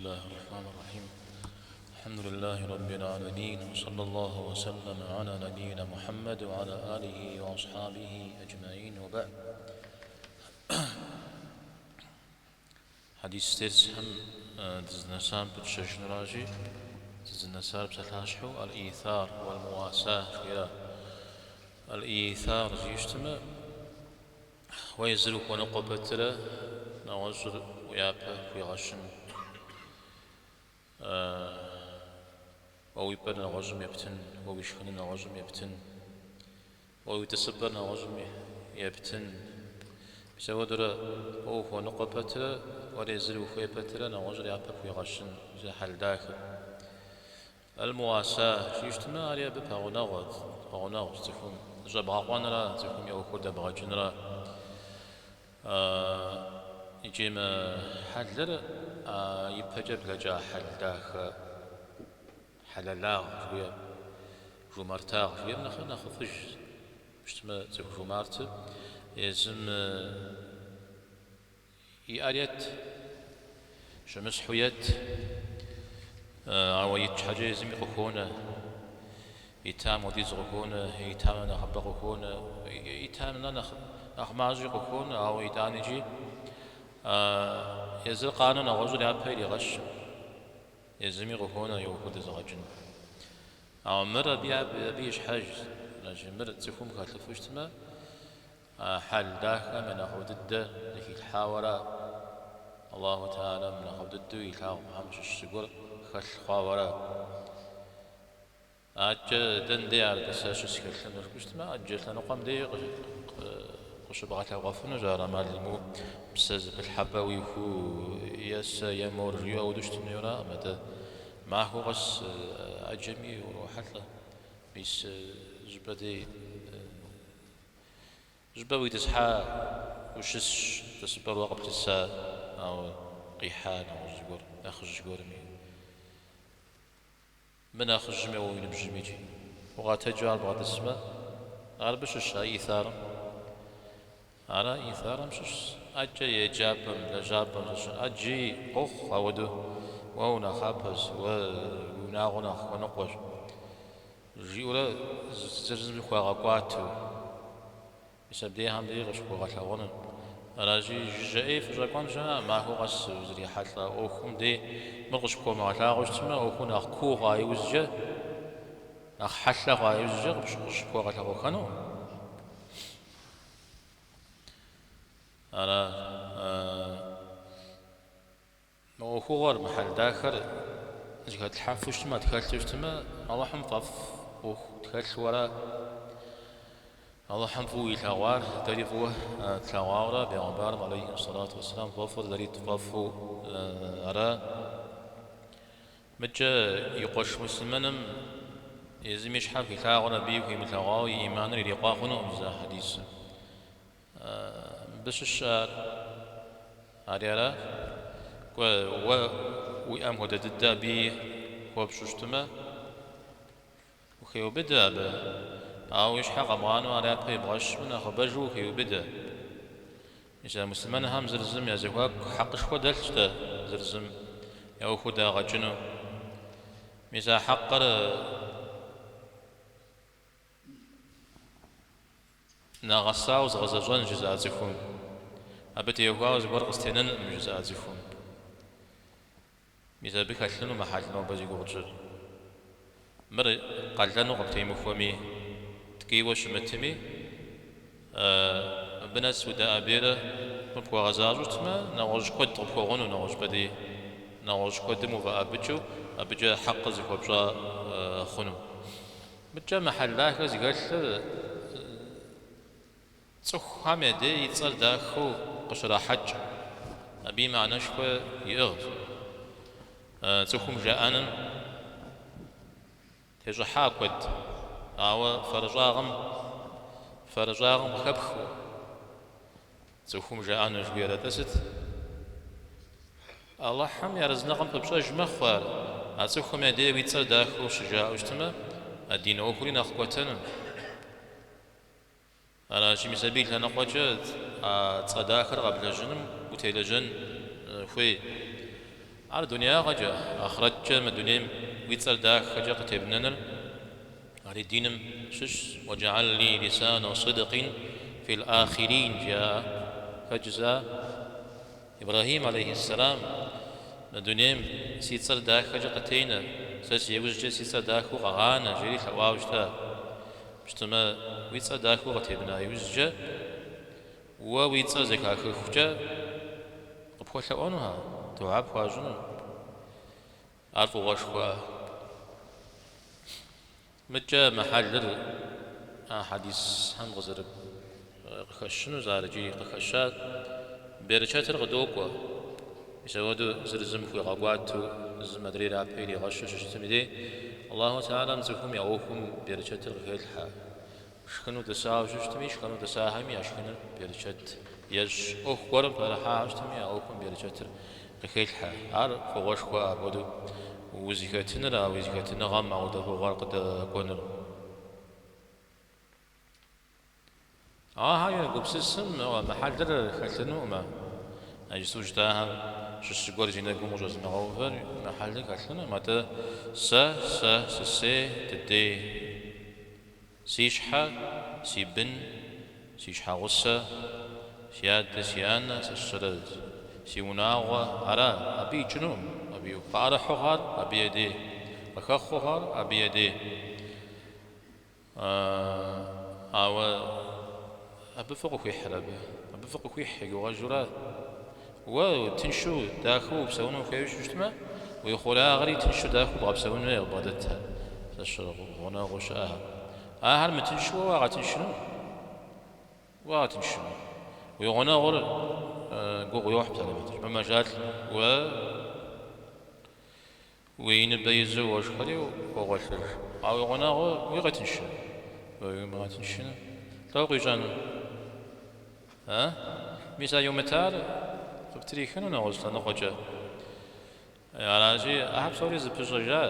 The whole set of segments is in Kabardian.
الله الرحمن الرحيم. الحمد لله رب العالمين وصلى الله وسلم على نبينا محمد وعلى آله وأصحابه أجمعين وبعد. Хьэдис дерсхэм дызынэсам пытщэжынуращи, дызынэсар псалъащхьэу Аль-Итар уаль-Муаса жиӏа. Аль-Итар жиӏэу щытмэ, уэ езыр ухуэныкъуэ пэтрэ нэгъуэщӏыр япэ пхуигъэщын. Уэ уи пӏэр нэгъуэщӏым ептын, уэ уи шхыныр нэгъуэщӏым ептын, уэ уи тӏысыпӏэр нэгъуэщӏым ептын. Мис апхуэдэурэ уэ ухуэныкъуэ пэтрэ, уэр езыр ухуей пэтрэ нэгъуэщӏыр япэ пхуигъэщын, мис а хьэл дахэр. Аль-Муаса жиӏэу щытмэ, ари абы пэгъунэгъуэт, пэгъунэгъущ цӏыхум зыщӏэбгъэкъуэнра, цӏыхум и ӏуэхур дэбгъэкӏынра. Икӏи мы хьэлыр ипэкӏэ блэкӏа хьэл дахэ, хьэлэлагъ жыхуиӏэр, жумартагъ жыхуиӏэм нэхърэ нэхъыфӏыжщ. Щытмэ, цӏыху жумартыр езым иӏэр ет, щымысхьу ет, ауэ ит щхьэкӏэ езыми къыхуонэ, итам хуэдиз къыхуонэ, итам нэхъыбэ къыхуонэ, итам нэхъ мащӏи къыхуонэ, ауэ итӏанэкӏи езыр къанэу нэгъуэщӏыр япэ иригъэщым, езыми къыхуонэ и ӏуэхур дэзыгъэкӏын. Ауэ мыр абы и щхьэжщ, мыр цӏыхум хэлъыфу щытмэ, А хьэл дахэм я нэхъыфӏ дыдэ зыхилъхьауэра? Аллаху Тэхьэлам нэхъыфӏ дыдэу илъагъухэм щыщ зыгуэр хэлъ хъуауэра? Адэкӏэ дэн дей ар сэ щысхэлъыну жыпӏэу щытмэ, ӏэджэ лъэныкъуэм дей къыщыбгъэлъэгъуэфынущ ар ӏэмал имыӏэу псэ зэпылъхьэпӏэ уихуэу е сэ е мор жиӏэу ауэдэу щытын хуейуэраӏым, атӏэ махуэ къэс ӏэджэми урохьэлӏэ. Мис щӏыпӏэ дей Щӏыпӏэ уитӏысхьа ущысщ, тӏысыпӏэр уэ къыплъыса, ауэ къихьа нэгъуэщӏ зыгуэр, нэхъыжь гуэрми. Мынэхъыжьми уэ уи ныбжьым икӏи. Укъэтэджу ар бгъэтӏысмэ, ар абы щыщ а итарым. Ара итарым щыщщ. ӏэджэ еджапӏэм, лэжьапӏэм щыщ. ӏэджи къохъу ауэдэу уэ унэхъапэщ, уэ уи унагъуэр нэхъ хуэныкъуэщ. Жиӏэурэ зыр зым хуагъэкӏуатэу, мис абдейхэм дей къыщыхуэгъэлъэгъуэну. Аращи, жыжьэ ӏей фыщӏэкӏуэн щыӏэ, махуэ къэс узрихьэлӏэ ӏуэхум дей мыр къыщыпхуэмыгъэлъагъуэу щытмэ, ӏуэхур нэхъ куу хъуа иужькӏэ, нэхъ хьэлъэ хъуа иужькӏэ къыщыпхуэгъэлъэгъуэхэнукъым. Ара, Мы ӏуэхугъуэр, мы хьэл дахэр зыхэтлъхьэфу щытмэ, тхэлъу щытмэ, Алыхьым фӏэфӏ ӏуэху тхэлъу ара? Алыхьым фӏыуэ илъэгъуар дэри фӏыуэ тлъэгъуауэра? Бегъымбарым алейхи сэлату уэсселам фӏэфӏыр дэри тфӏэфӏу ара? Мыкӏэ и къуэш муслъымэным езым и щхьэ хуилъагъур абыи хуимылъэгъуауэ и ӏиманыр ирикъуа хъунукъым жызыӏэ хьэдисым. Мыбы щыщ ар, ари ара? Кӏуэ, уэ уиӏэм хуэдэ дыдэ абыи хуэпщӏу щытмэ, ухеубыдэ абы. Ауэ уи щхьэ къэбгъанэу ар япэ ибгъэщмэ, нэхъыбэжу ухеубыдэ. Мис а муслъымэнхэм зыр зым я зэхуаку хьэкъышхуэ дэлъщ дэ зыр зым я ӏуэхур дагъэкӏыну. Мис а хьэкъыр Нэгъэсауэ згъэзэщӏэн жызыӏэ цӏыхум, абы теухуауэ зыгуэр къыстенэнкъым жызыӏэ цӏыхум. Мис абы хэлъыну мы хьэл нобэ зи гугъу тщӏыр. Мыр къалэну къыптемыхуэми, ткӏийуэ щымытми, мыбы нэс удэӏэбейрэ мыр пхуэгъэзащӏэу щытмэ, нэгъуэщӏ куэд къыпхуэгъуну, нэгъуэщӏ пэди, нэгъуэщӏ куэдым уфӏэӏэбыкӏыу, абыкӏэ хьэкъыр зыхуэпщӏа хъуну. Мыкӏэ мы хьэл дахэ зыхэлъыр цӏыхухэм я дей и цӏэр дахэу къыщрахьэкӏ. Абы и мыхьэнэшхуэ иӏыгъщ. Цӏыхум жаӏэным тещӏыхьа куэд, ауэ фэрыщӏагъым фэрыщӏагъым къыхэпхыу цӏыхум жаӏэну жыхуиӏэр атӏэ сыт? Алыхьым и арэзыныгъэм пыпщӏэж мэхъу ар, а цӏыхум я дей уи цӏэр дахэу щыжаӏэу щытмэ, а дин ӏуэхури нэхъ кӏуэтэну. Аращи, мис абы и лъэныкъуэкӏэ а цӏэ дахэр къэблэжьыным утелэжьэн хуей. Ар дунеягъэкӏэ, ахърэткӏэ мы дунейм уи цӏэр дахэкӏэ къытебнэныр ари диным щыщщ. Уэджьгьэл ли лисана сыдкъин фил ахирин, жиӏа хэт жызыӏа? Ибрэхьим алейхьиссэлам, мы дунейм си цӏэр дахэкӏэ къытенэ, сэ си иужькӏэ си цӏэр дахэу къэгъанэ, жери лъэӏуауэ щыта. Пщтымэ, уи цӏэр дахэу къытебна иужькӏэ, уэ уи цӏэр зэхахыхукӏэ къыпхуэлъэӏуэнухэ, дугьэ пхуащӏыну. Ар фӏыгъуэшхуэ. Мыкӏэ мы хьэлыр а хьэдисхэм къызэрыкъыхэщыну ар икӏи къыхэщар берычэтыр къыдокӏуэ. Мис апхуэдэу зыр зым хуигъэкӏуатэу, зым адрейр япэ иригъэщу щыщытым и дей, Аллаху Тэхьэлам цӏыхум я ӏуэхум берычэтыр къыхелъхьэ. Шхыну тӏысауэ щыщытми, шхэну тӏысахэми я шхыныр берычэт ещӏ. ӏуэху гуэрым пэрыхьауэ щытми, а ӏуэхум берычэтыр къыхелъхьэ. Ар фӏыгъуэшхуэ апхуэдэу узыхэтыныр, а уи зыхэтыныгъэм ауэдэ фӏыгъуэр къыдэкӏуэныр. Ахэр егупсысым, мы хьэлыр хэлъынукъымэ, а жысӏэу щытахэм щыщ зыгуэр зи нэгум къыщӏэзымыгъэувэр мы хьэлыр хэлъынукъым, атӏэ сэ, сэ, сысей, дыдей. Си щхьэ, си бын, си щхьэгъусэ, си адэ, си анэ, сэ сщӏэрэ си унагъуэ, ара, абы икӏынукъым, абы къыӏэрыхьэу хъуар абы я дей, къыхэхъуэу хъуар абы я дей. Ауэ абы фӏы къыхуихьыр абы, абы фӏы къыхуихь и гугъэжура? Уэ тыншу дахэу упсэуну ухуейуэ щытмэ, уи хъуреягъри тыншу дахэу бгъэпсэун хуей къыбгъэдэтхэр, зэщыр гъунэгъуу щыӏэхэр. Ахэр мытыншу уэ уагъэтыншыну? Уагъэтыншыну. Уи гъунэгъур гугъу йохь псалъэм хьэтыркӏэ, мэмэжалӏэ. Уэ уи ныбэ изу уошхэри уогъуэлъыж. А уи гъунэгъур уигъэтыншыну? Уэ уимыгъэтыншыну? Лӏо къуищӏэну? А? Мис а йумытар къыптрихыну нэгъуэщӏ лъэныкъуэкӏэ. Аращи, ахэр псори зэпыщӏэжа.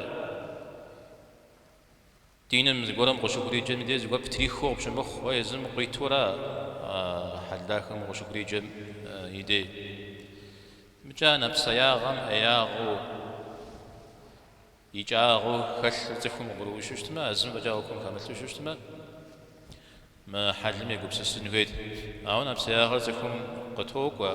Диным зыгуэрым къыщыхуриджэм и дей зыгуэр птрихыу къыпщымыхъу, уэ езым къуитура а хьэл дахэм укъыщыхуриджэм и дей. Мыкӏэ нэпсеягъэм ӏеягъэу, икӏагъэу хэлъыр цӏыхум къыгурыӏуэу щытмэ, а зым фӏэкӏа ӏуэхум хэмылъу щытмэ, мы хьэлым егупсысын хуейт. Ауэ нэпсеягъэр цӏыхум къытокӏуэ.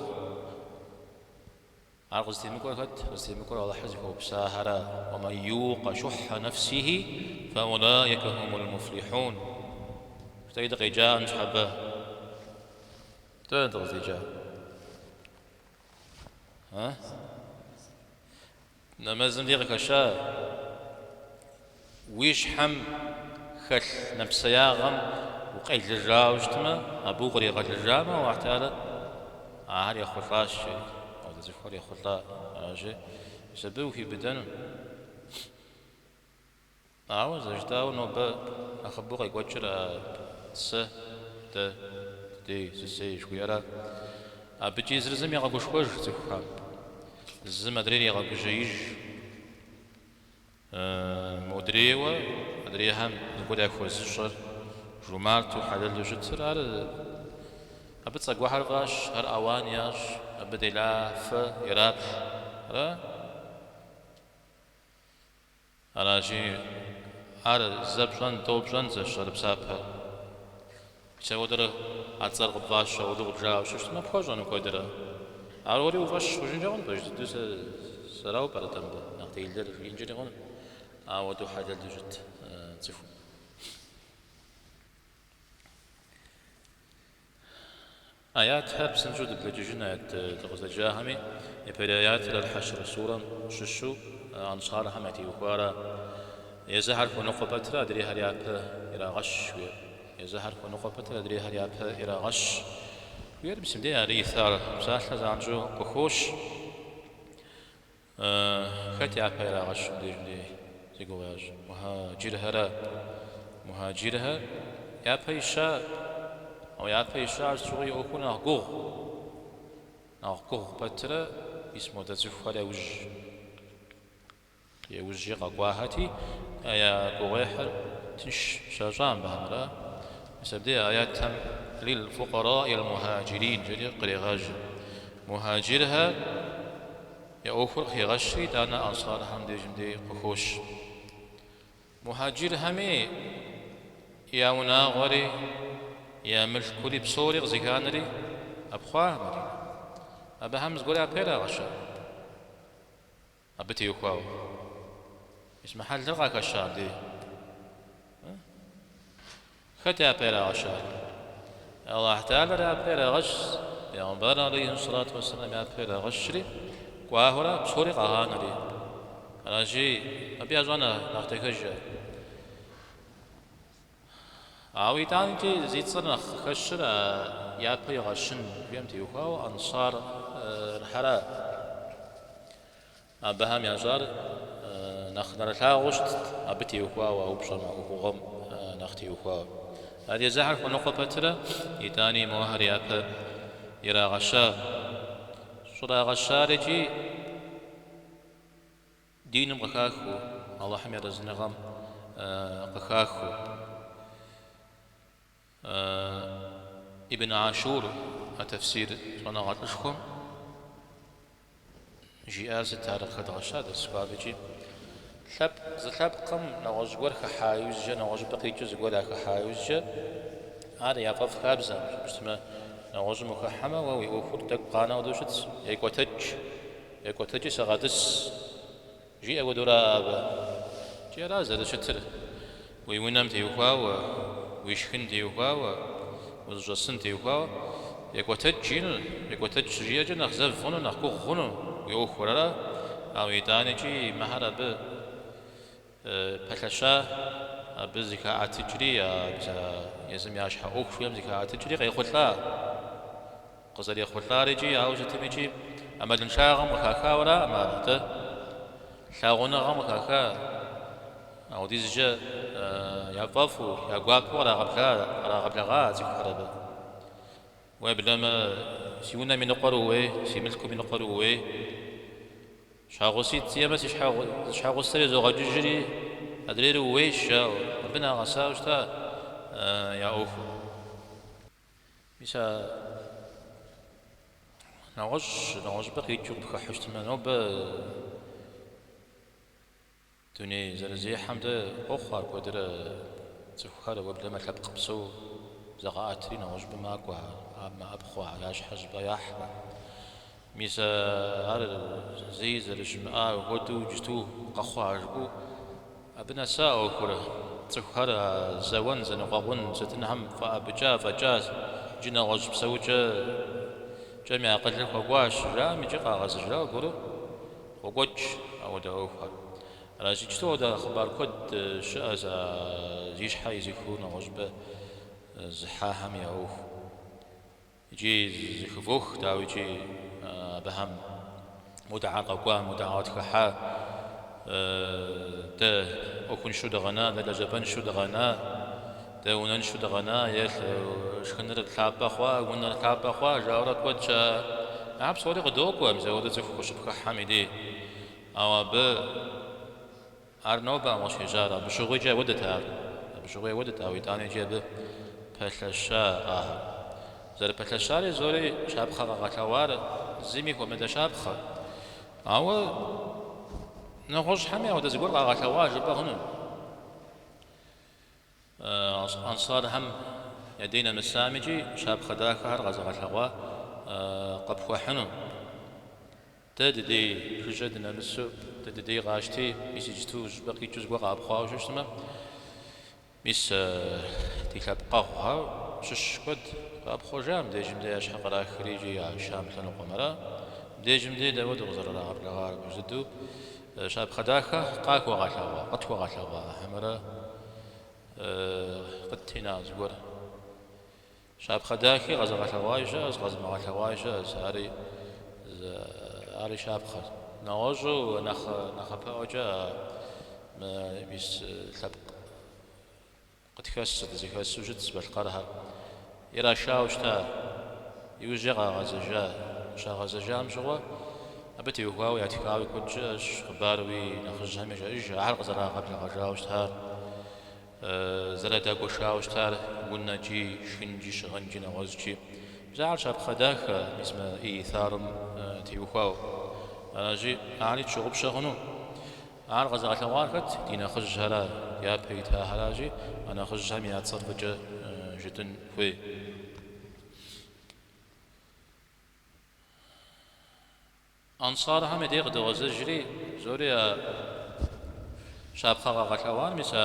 Ар къызытемыкӏуэр хэт? Къызытемыкӏуэр Алыхьыр зыхуэупсахэра. Уэмэн юкъэ шухьэ нэфсихи фэулаикэ хумул муфлихьун. Жытӏэри дыкъеджа ныщхьэбэ. Дэнэ дыкъыздеджа? А? Нэмэзым дей къыхэща? Уи щхьэм хэлъ нэпсеягъэм укъелыжауэ щытмэ, абы укъригъэлыжамэ, Алыхь Тэхьэлэ ахэр ехъулӏащ, жери. Ауэдэ цӏыхухэр ехъулӏа, аращи, мис абы ухиубыдэну. Ауэ, зэрыжытӏауэ, нобэ нэхъыбэу къекӏуэкӏыр а сэ, дэ, дыдей, сысей жыхуиӏэра. Абыкӏи зыр зым егъэгушхуэж цӏыхухэм, зым адрейр егъэгужьеиж. Модрейуэ адрейхэм зыгуэр яхуэзыщӏэр жумарту, хьэлэлу щытыр, ар абы цӏэ гуэрхэр фӏащ, ар ауан ящӏ, абы делафэ ираплъ. Ара? Аращи, ар зэ пщӏэн, тӏэу пщӏэн зэщ ар псапэ. Мис ауэдэрэ а цӏэр къыпфӏащу, ауэдэу къыбжаӏэу щытмэ, пхуэщӏэну куэдрэ. Ар уэри уи фӏэщ хъужынкӏэ хъуну, пэж дыдэу сэ сэрауэ пӏэрэ-тӏэ мыбы нэхъ делэр жиӏэнкӏэри хъуну, ауэдэу хьэлэлу щыт цӏыхум. Аятхэр псынщӏэу дыблэкӏыжын аят дыкъызэджахэми, япэрей аятыр Аль-Хьэшр сурэм щыщу ансархэм ятеухуара. Езыхэр хуэныкъуэ пэтрэ адрейхэр япэ ирагъэщ жиӏэр. Езыхэр хуэныкъуэ пэтрэ адрейхэр япэ ирагъэщ жиӏэр. Мис мыбдеж ари исар псалъэ занщӏэу къыхощ. Хэт япэ ирагъэщ мыбдеж мыбдеж зи гугъу ящӏ? Мухьаджирхэра? Мухьаджирхэр япэ ища, ауэ япэ ищар сыт щыгъуи и ӏуэхур нэхъ гугъу, нэхъ гугъу пэтрэ мис модэ цӏыхухэр яужь, яужькӏэ къэкӏуахэти, я гугъуехьыр тынш щащӏа мыбыхэм, ара? Мис абдей аятхэм лил-фукъараил мухьаджирин жери кърегъажьэ. Мухьаджирхэр. Я ӏуэхур къыхегъэщри, итӏанэ ансархэм дежым дей къыхощ. Мухьэджирхэми я унагъуэри, я мылъкури псори къызэханэри ӏэпхъуа Мадинэ. Абыхэм зыгуэр япэ ирагъэща абы теухуауэ. Мис мы хьэлыр къахэща абдей. Хэт япэ ирагъэщар? Аллахь Тэхьэлэр япэ ирагъэщ, Пегъымбар алейхи сэлату уэсэлам япэ ирагъэщри, кӏуахуэрэ псори къагъанэри. Аращи, абы ящӏа нэхъ дахэжыр. Ауэ итӏанэкӏи зи цӏэр нэхъ къыхэщыр а япэ игъэщын жиӏэм теухуауэ ансархьэра. Абыхэм ящӏар нэхъ нэрылъагъуу щытт абы теухуауэ, а упщӏэм, а ӏуэхугъуэм нэхъ теухуауэ. Ар езыхэр хуэныкъуэ пэтрэ, итӏани мохэр япэ ирагъэща. Щӏрагъэщар икӏи диным къыхахыу, Алыхьым и арэзыныгъэм къыхахыу. Ибн Ашур а тэфсир щӏэныгъэлӏышхуэм жиӏар сыт ар къыхэдгъэща дэрс кӏуам икӏи лъэпкъ зы лъэпкъым нэгъуэщӏ гуэр хыхьа иужькӏэ, нэгъуэщӏыпӏэ къикӏыу зыгуэр яхыхьа иужькӏэ, ар яфӏэфӏ хабзэкъым, щыпщтмэ, нэгъуэщӏым ухыхьэмэ, уэ уи ӏуэхур тӏэкӏу къанэ хуэдэу щытщ, екӏуэтэкӏ, екӏуэтэкӏи сыгъэтӏыс. Жиӏэ хуэдэура абы? Икӏи ара зэрыщытыр? Уи унэм теухуауэ, уи шхын теухуауэ, узыщӏэсын теухуауэ екӏуэтэкӏ жиӏэну, екӏуэтэкӏ щыжиӏэкӏэ нэхъ зэв хъуну, нэхъ гугъу хъуну уи ӏуэхур, ара? Ауэ итӏанэкӏи мыхэр абы пэлъэща, абы зыхаӏэтыкӏри, езым я щхьэ ӏуэху жиӏэм зыхаӏэтыкӏри къехъулӏа. Къызэрехъулӏар икӏи, ауэ сытым икӏи ӏэмалыншагъэм къыхахауэраӏым ар, атӏэ лъагъуныгъэм къыхаха, ауэдизкӏэ яфӏэфӏу, я гуапэу кърагъэблэгъа а цӏыхухэр абы. Уеблэмэ, си унэм и ныкъуэр ууей, си мылъкум и ныкъуэр ууей. Щхьэгъуситӏ сиӏэмэ, си щхьэгъусэр изогъэкӏыжри, адрейр ууейщ, жаӏэу, абы нагъэсауэ щыта я ӏуэхур. Мис а нэгъуэщӏ, нэгъуэщӏыпӏэ къикӏыу къыпхыхьэу щытмэ, нобэ дуней зэрызехьэм дэ къохъу ар куэдрэ цӏыхухэр, уеблэмэ лъэпкъ псо закъаӏэтри нэгъуэщӏыпӏэ макӏуэ, мэӏэпхъуэ, я щхьэ щӏыпӏэ яхьхэ. Мис ар зэи зэрыщымыӏа хуэдэу иджысту къэхъуа жыпӏэу абы нэса ӏуэхур. Цӏыхухэр зэуэн, зэныкъуэкъун сытынхэм фӏэӏэбыкӏа, фӏэкӏа, иджы нэгъуэщӏ псэукӏэкӏэм я акъылыр хуэкӏуащ, жаӏэм иджы къагъэзэжауэ аргуэру къокӏуэкӏ ауэдэ ӏуэхухэр. Аращ, иджысту ауэдэ хъыбар куэд щыӏэщ а зи щхьэ изыхыу нэгъуэщӏыпӏэ зыхьахэм я ӏуэху. Икӏи зэхывох, дауикӏи, абыхэм модэхьэр къэкӏуа, модэхьэр къытхыхьа, дэ ӏуэхуншэу дыкъэна, дэ лэжьапӏэншэу дыкъэна, дэ унэншэу дыкъэна, е шхыныр лъапӏэ хъуа, унэр лъапӏэ хъуа, жаӏэурэ куэд щыӏэ. Ахэр псори къыдокӏуэ, мис ауэдэ цӏыху къыщыпхыхьэм и дей. Ауэ абы Ар нобэкъым къыщежьар, абы щыгъуикӏи ауэдэт ар, абы щыгъуи ауэдэт, ауэ итӏанэ икӏи абы пэлъэща ахэр. Зэрыпэлъэщари зори щапхъэ къагъэлъэгъуар зыми хуэмыдэ щапхъэ. Ауэ нэгъуэщӏхэми ауэдэ зыгуэр къагъэлъэгъуа жыпӏэ хъуну. Ансархэм я дей нэмысами икӏи щапхъэ дахэхэр къэзыгъэлъэгъуа къыпхуэхьыну. Дэ дыдей жыжьэ дынэмысу, дэ дыдей къащти, мис иджыту щӏыпӏэ къикӏыу зыгуэр къэӏэпхъуауэ щытмэ, мис ди лъэпкъэгъухэр щыщ куэд къэӏэпхъуэжа мыбдежым дей я щхьэ кърахри икӏи я Шам лъэныкъуэм ара. Мыбдежым дей дауэ дыкъызэрырагъэблэгъар пэж дыдэу щапхъэ дахэ къахуэгъэлъэгъуа, къытхуэгъэлъэгъуа хьэмэрэ къыттена зыгуэр. Щапхъэ дахи къэзыгъэлъэгъуаи щыӏэщ, къэзымыгъэлъэгъуаи щыӏэщ, ари ари щапхъэщ. Нэгъуэщӏу нэхъ нэхъапэӏуэкӏэ мы мис лъэпкъ къытхэс, дызыхэсу щытщ балъкъэрхэр ирашауэ щыта, иужькӏэ къагъэзэжа. Щагъэзэжам щыгъуэ абы теухуауэ ятхауи куэд щыӏэщ, хъыбаруи нэхъыжьхэми жаӏэж, ахэр къызэрагъэблэгъэжауэ щытар. Зэрадэгуэшауэ щытар унэкӏи, шхынкӏи, щыгъынкӏи, нэгъуэщӏкӏи. Мис ахэр щапхъэ дахэ, мис мы ӏиитарым теухуауэ. Аращи, ари тщыгъупщэ хъуну. Ар къэзыгъэлъэгъуар хэт? Ди нэхъыжьхэра, япэ итахэращи, а нэхъыжьхэм я цӏэр фӏыкӏэ жытӏын хуей. Ансархэм я дей къыдогъэзэжри, псори а щапхъэ къагъэлъэгъуар, мис а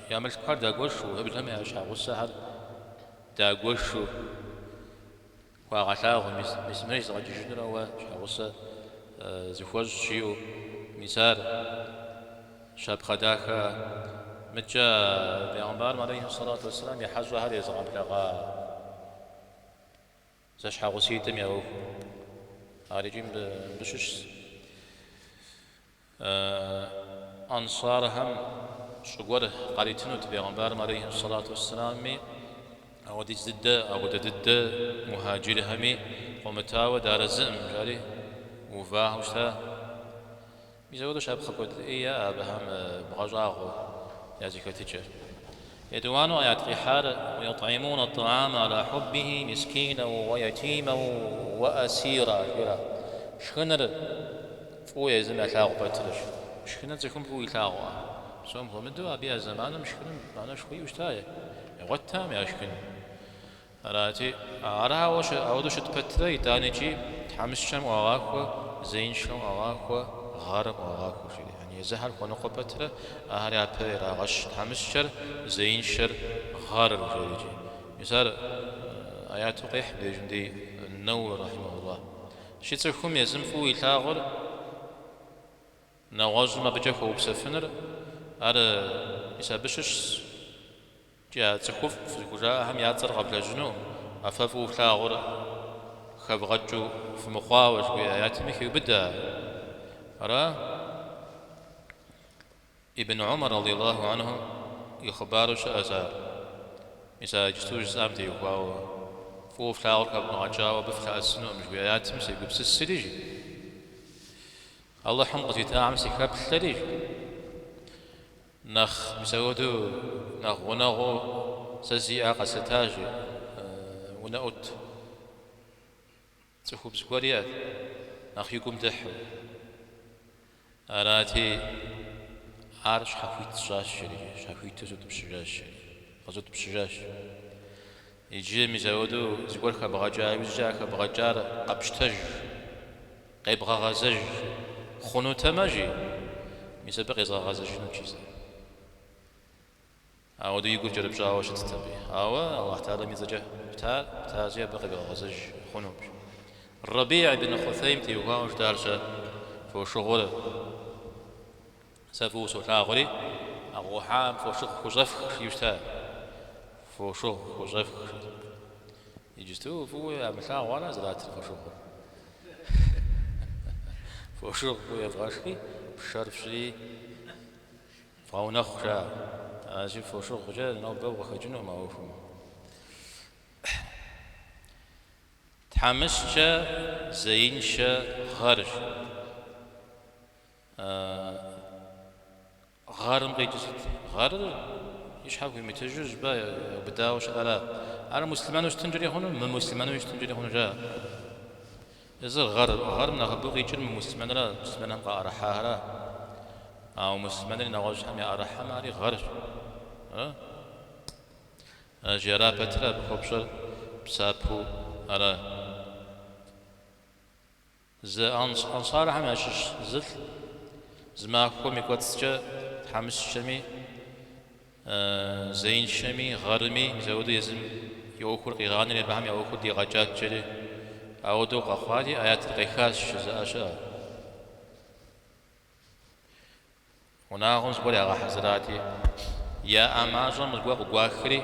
я мылъкухэр дагуэшу, уеблэмэ я щхьэгъусэхэр дагуэшу хуагъэлъагъуэ, мис, мис мыр изгъэкӏыжынурэ уэ щхьэгъусэ зыхуэщӏ жиӏэу, мис ар щапхъэ дахэ. Мыдкӏэ Бегъымбарым алейхи сэлату уэсселам и хьэщӏэхэр езыгъэблэгъа Зэщхьэгъуситӏым я ӏуэху. Ар икӏи мыбы щыщщ. Ансархэм щӏы гуэр къаритынут бегъымбарым алейхи сэлату уэсселамми, ауэдиз дыдэ, ауэдэ дыдэ мухьаджирхэми къомытауэ дыарэзыӏым, жари увахэу щыта. Мис апхуэдэу щапхъэ куэд ӏей яӏэ абыхэм бгъэщӏагъуэу я зэхэтыкӏэр. Етӏуанэу аят къихьар Уютӏимуна ат-таама ала хуббихи мискинэу уэ ятимэу уэ асира жиӏэра. Шхыныр фӏыуэ езым ялъагъу пэтрэщ. Шхыныр цӏыхум фӏыуэ илъагъуа? Псом хуэмыдэу абы я зэманым шхыным мыхьэнэшхуэ иӏэу щыта, ягъуэттэкъым яшхын. Арати, арауэ ауэдэу щыт пэтрэ, итӏанэкӏи тхьэмыщкӏэм ӏуагъахуэ, зеиншэм ӏуагъахуэ, гъэрым ӏуагъахуэ, жери. Яни езыхэр хуэныкъуэ пэтрэ, ахэр япэ ирагъэщ тхьэмыщкӏэр, зеиншэр, гъэрыр, жери икӏи. Мис ар аяту къехь мыбдежым дей Нэуэуи рахьимэхуллахь. Щи цӏыхум езым фӏыуэ илъагъур нэгъуэщӏым абыкӏэ хуэупсэфыныр, ар мис абы щыщщ. Икӏи а цӏыхуфӏ зыхужаӏэхэм я цӏэр къэвлэжьынукъым, а фэ фӏыуэ флъагъур хэвгъэкӏыу фымыхъуауэ, жыхуиӏэ аятми хеубыдэ. Ара? Ибн Умар радиаллаху анху и хъыбару щыӏэщ ар. Мис а иджысту жысӏам теухуауэ, фӏыуэ флъагъур хэвмыгъэкӏауэ абы фылъэӏэсынукъым, жыхуиӏэ аятым сегупсысри, жи. Алыхьым къызитахэм сыхэплъэри, жи. Нэхъ, мис ауэдэу, нэхъ гъунэгъуу сэ сиӏэ къэслъытащ, унэӏут цӏыхубз гуэр иӏэт, нэхъ и гум дыхьэу. Арати, ар щхьэхуит сщӏащ, жери, щхьэхуиту сутӏыпщыжащ, жери, къэзутӏыпщыжащ. Иджы мис ауэдэу зыгуэр хэбгъэкӏа иужькӏэ а хэбгъэкӏар къэпщтэж. Къебгъэгъэзэж хъунутэмэ, жи, мис абы къезгъэгъэзэжынут, жи сэ. Ауэдэу и гур кӏэрыпщӏауэ щытт абы. Ауэ Аллахь Тэхьэлам и цӏэкӏэ птар, птащи, абы къебгъэгъэзэж хъунукъым, жи. Рабиӏ ибн Хъусейм теухуауэ жытӏар-щэ, фошыгъур сэ фӏыуэ солъагъури, а къыӏухьам фошыгъу хущӏэфх, жиӏэу щыта. Фошыгъу хущӏэфх, жи. Иджысту фӏыуэ ямылъагъу ара зэратыр фошыгъур? Фошыгъу фӏыуэ евгъэшхи, пшэр фщӏыи, вгъэунэхъу, жаӏэ. Аращи, фошыгъукӏэ нобэ укъыхэкӏынукъым а ӏуэхум. Тхьэмыщкӏэ зеиншэ гъэрщ. Гъэрым къикӏыр сыт? Гъэрыр и щхьэ хуимытыжу щӏыпӏэ яубыдауэ щыӏэра? Ар муслъымэну щытынкӏэри хъуну, мымуслъымэну щытынкӏэри хъуну жаӏэ. Езыр гъэр, гъэрым нэхъыбэу къикӏыр мымуслъымэнра, муслъымэнхэм къаӏэрыхьахэра. Ауэ муслъымэнри нэгъуэщӏхэм яӏэрыхьэмэ, ари гъэрщ. Аращи, ара пэтрэ абы хуэпщӏэр псапэу ара? Зы ансархэм ящыщ зылӏ зы махуэм и кӏуэцӏкӏэ тхьэмыщкӏэми, зеиншэми, гъэрми, мис ауэдэу езым и ӏуэхур къигъанэри абыхэм я ӏуэхур дигъэкӏат жери, ауэдэу къэхъуати, аятыр къехащ жызыӏэ щыӏэ. Унагъуэм зыгуэр ягъэхьэзырати, яӏэ мащӏэм зыгуэр къыгуахри,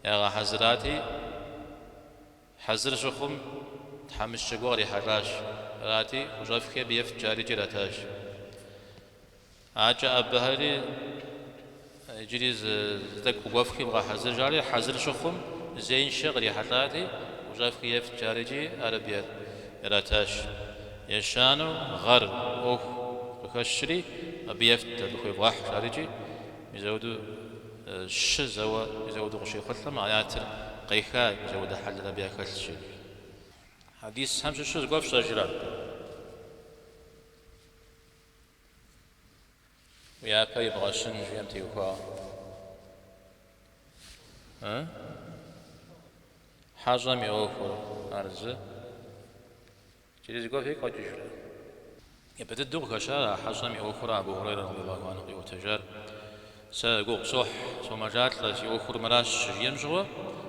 ягъэхьэзырати, хьэзыр щыхъум тхьэмыщкӏэ гуэр кърихьэлӏащ. Арати, хущӏэфхи абы ефт жари икӏи иратащ. Акӏэ ӏэбэхэри иджыри зы тӏэкӏу къыгуэфхи вгъэхьэзыр жари, хьэзыр щыхъум зеиншэ кърихьэлӏати, хущӏэфхи ефт жари икӏи ар абы иратащ. Ещанэу гъэр ӏуэху къыхэщри, абы ефт, абы хуевгъэхь жари икӏи мис ауэдэу щы зэуэ мис ауэдэу къыщехъулӏэм аятыр къеха, мис ауэдэ хьэлыр абы яхэлъщ. Хьэдисхэм щыщу зыгуэр фщӏэжрэ? Япэ ибгъэщын жиӏэм теухуауэ. Хьэщӏэм и ӏуэхур ар зы. Иджыри зыгуэр фигу къэкӏыжрэ? Япэ дыдэу къыхэщар а хьэщӏэм и ӏуэхура Абу Хурейрэ радиаллаху анху къиӏуэтэжар. Сэ гугъу сохь, сомэжалӏэ, си ӏуэхур мыращ щыжиӏэм щыгъуэ,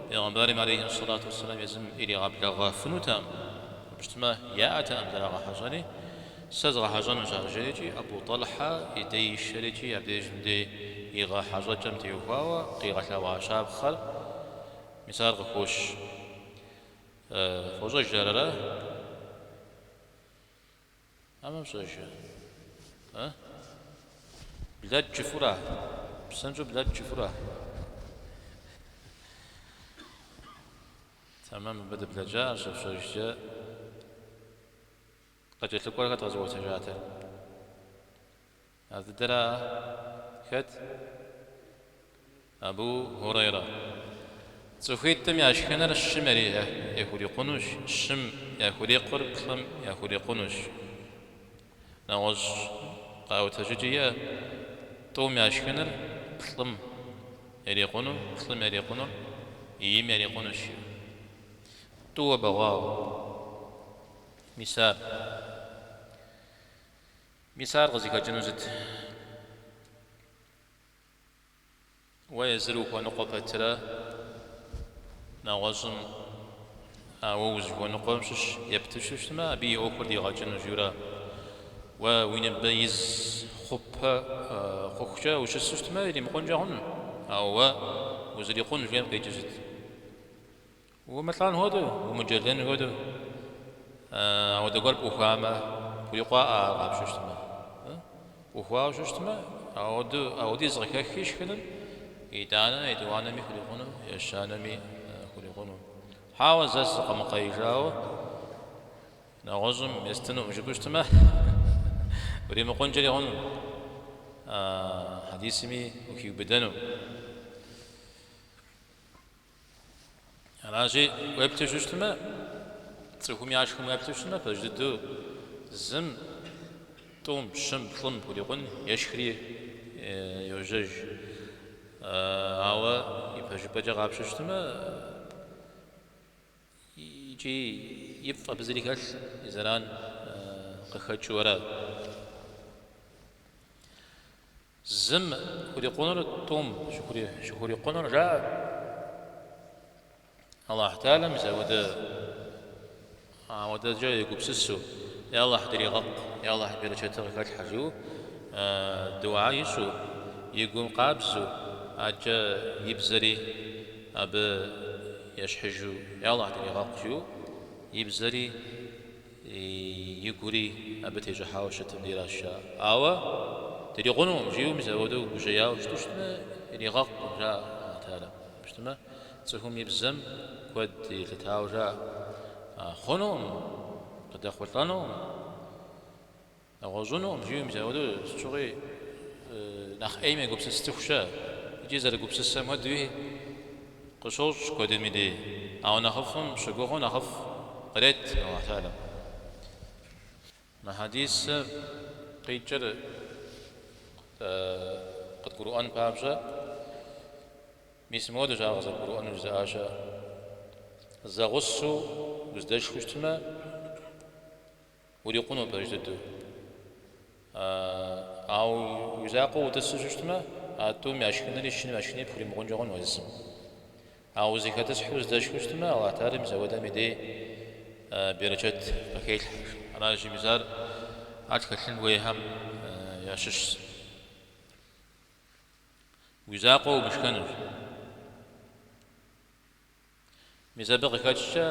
Пейгъэмбарым алейхи сэлату уэсселам езым иригъэблэгъэфынутэкъым, абы щытмэ, яӏэтэкъым зэрагъэхьэщӏэни, сэ згъэхьэщӏэнущ ар жери икӏи Абу Тӏэлхьэ и дей ишэри икӏи абдежым дей и гъэхьэщӏэкӏэм теухуауэ къигъэлъэгъуа щапхъэр мис ар къыхощ. Фощӏэж ар ара? Хьэмэ фщӏэжрэ? А? Блэкӏ жыфӏэура? Псынщӏэу блэкӏ жыфӏэура? Тэмэм, мыбы дыблэкӏащ, щыфщӏэжкӏэ. Къыкӏэлъыкӏуэр хэт къэзыӏуэтэжатэр? Ар дыдэра? Хэт? Абу Хурейрэ. Цӏыхуитӏым я шхыныр щым яхурикъунущ, щым яхурикъур плӏым яхурикъунущ. Нэгъуэщӏ къэӏуэтэжыкӏи иӏэ, тӏум я шхыныр плӏым ярикъуну, плӏым ярикъунур им ярикъунущ. Тӏууэ бэгъуауэ. Мис ар. Мис ар къызыхэкӏыну сыт? Уэ езыр ухуэныкъуэ пэтрэ нэгъуэщӏым а уэ узыхуэныкъуэм щыщ епту щытмэ, абы и ӏуэхур дигъэкӏыну жиӏэурэ. Уэ уи ныбэ из хъупэ хъухукӏэ ущысу щытмэ, иримыкъункӏэ хъуну, ауэ уэ узрикъун жиӏэм къикӏыр сыт? Умылӏэн хуэдэу, умыджэлэн хуэдэу, ауэдэ гуэр пӏухуамэ, пхурикъуаӏэ ар къапщтэу щытмэ. Пӏухуауэ щытмэ, ауэдэу, ауэдиз къыхэхи шхыным, итӏанэ етӏуанэми хурикъуну, ещанэми хурикъуну. Хьэуэ, зэ сыкъэмыкъеижауэ, нэгъуэщӏым естынукъым жыпӏэу щытмэ, уримыкъункӏэри хъуну, хьэдисми ухиубыдэну. Аращи, уеплъу щытмэ, цӏыхум яшхым уеплъу щытмэ, пэж дыдэу зым, тӏум, щым, плӏым хурикъун ешхри йожьэж. Ауэ ипэжыпӏэкӏэ къапщтэу щытмэ, икӏи ифӏ абы зыри хэлъкъым, и зэран къыхэкӏыу ара. Зым хурикъунур тӏум щыхурикъунур жаӏэ. Аллахь Тэхьэлам мис ауэдэ ауэдэкӏэ егупсысу, Я Аллахь дригъэкъу, Я Аллахь берычэтыр къыхэлъхьэ жиӏэу дуа ищӏу, и гум къабзэу, адэкӏэ и бзэри абы ещхьыжу, Я Аллахь дригъэкъу жиӏэу, и бзэри игури абы тещӏыхьауэ щытым дейращ жаӏэ. Ауэ дрикъунукъым жиӏэу мис апхуэдэу гужьеяуэ щыту щытмэ, иригъэкъукъым, жаӏэ Аллахь Тэхьэлам. Щытмэ, цӏыхум и бзэм куэд елъытауэ жаӏэ. Хъунукъым, къыдэхъулӏэнукъым, нэгъуэщӏынукъым жиӏэу мис апхуэдэу сыт щыгъуи нэхъ ӏейм егупсыс цӏыху щыӏэ. Икӏи зэрыгупсысэм хуэдэуи Къыщощӏ куэдым и дей, ауэ нэхъыфӏым щыгугъыу нэхъыфӏ кърет Аллахь Тэхьэлам. Мы хьэдисым къикӏыр къыдгурыӏуэн папщӏэ, мис мыуэдэущ ар къызэрыбгурыӏуэнур жызыӏа щыӏэ. Зэгъусэу уздэшхыу щытмэ, Урикъуну пэж дыдэу. Ауэ уи закъуэу утӏысу щытмэ, а тӏум я шхынри щым я шхынри пхуримыкъункӏэ хъуну уэ зым. Ауэ узэхэтӏысхьэу уздэшхыу щытмэ, Аллахь Тэхьэлам мис ауэдэм и дей берычэт къыхелъхьэ. Аращи, мис ар ар тхэлъын хуейхэм ящыщщ. Уи закъуэу умышхэнущ. Мис абы къыхэкӏкӏэ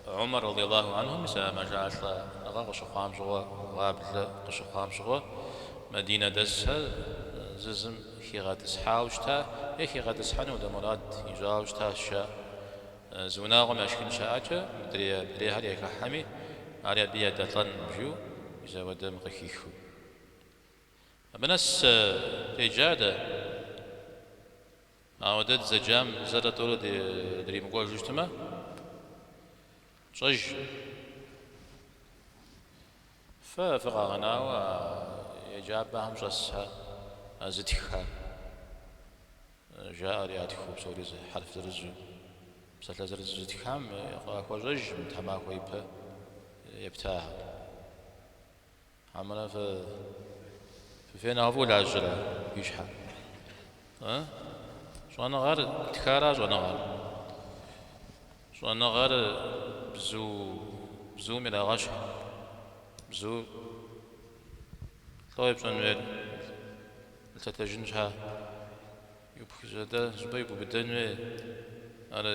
Умар радиаллаху анху мис а мэжалӏэныгъэ къыщыхъуам щыгъуэ, гъаблэ къыщыхъуам щыгъуэ, Мадинэ дэсхэр зы зым хигъэтӏысхьауэ щыта е хигъэтӏысхьэну апхуэдэ мурад ищӏауэ щытащ, жаӏэ. Зы унагъуэм яшхын щаӏэкӏэ, мыдрейхэр яхыхьэми, ари абы ядэлӏэн жиӏэу, мис апхуэдэм къыхихыу. Абы нэс деджа дэ. Ауэ дэ дызэджам зэрэ тӏурэ дримыкӏуэжу щытмэ, тщӏэж. Фэ фыкъагъэнауэ а еджапӏэхэм щӏэсхэр, а зытххэр, жаӏэр ятхыу псори зы хьэрф зырызу, псалъэ зырызу зытхам къахуэщӏэжкъым тхьэмахуэ ипэ ептахэр. Хьэмэрэ фэ фыфей нэхъыфӏу лажьэрэ фи щхьэ? Щӏэныгъэр тхара щӏэныгъэр? Щӏэныгъэр бзу, бзум ирагъэщхь. Бзур лӏо епщӏэн хуейр? Лъэтэжын щхьа? Ипхыжьэдэ щӏыпӏэ ибубыдэн хуей, ар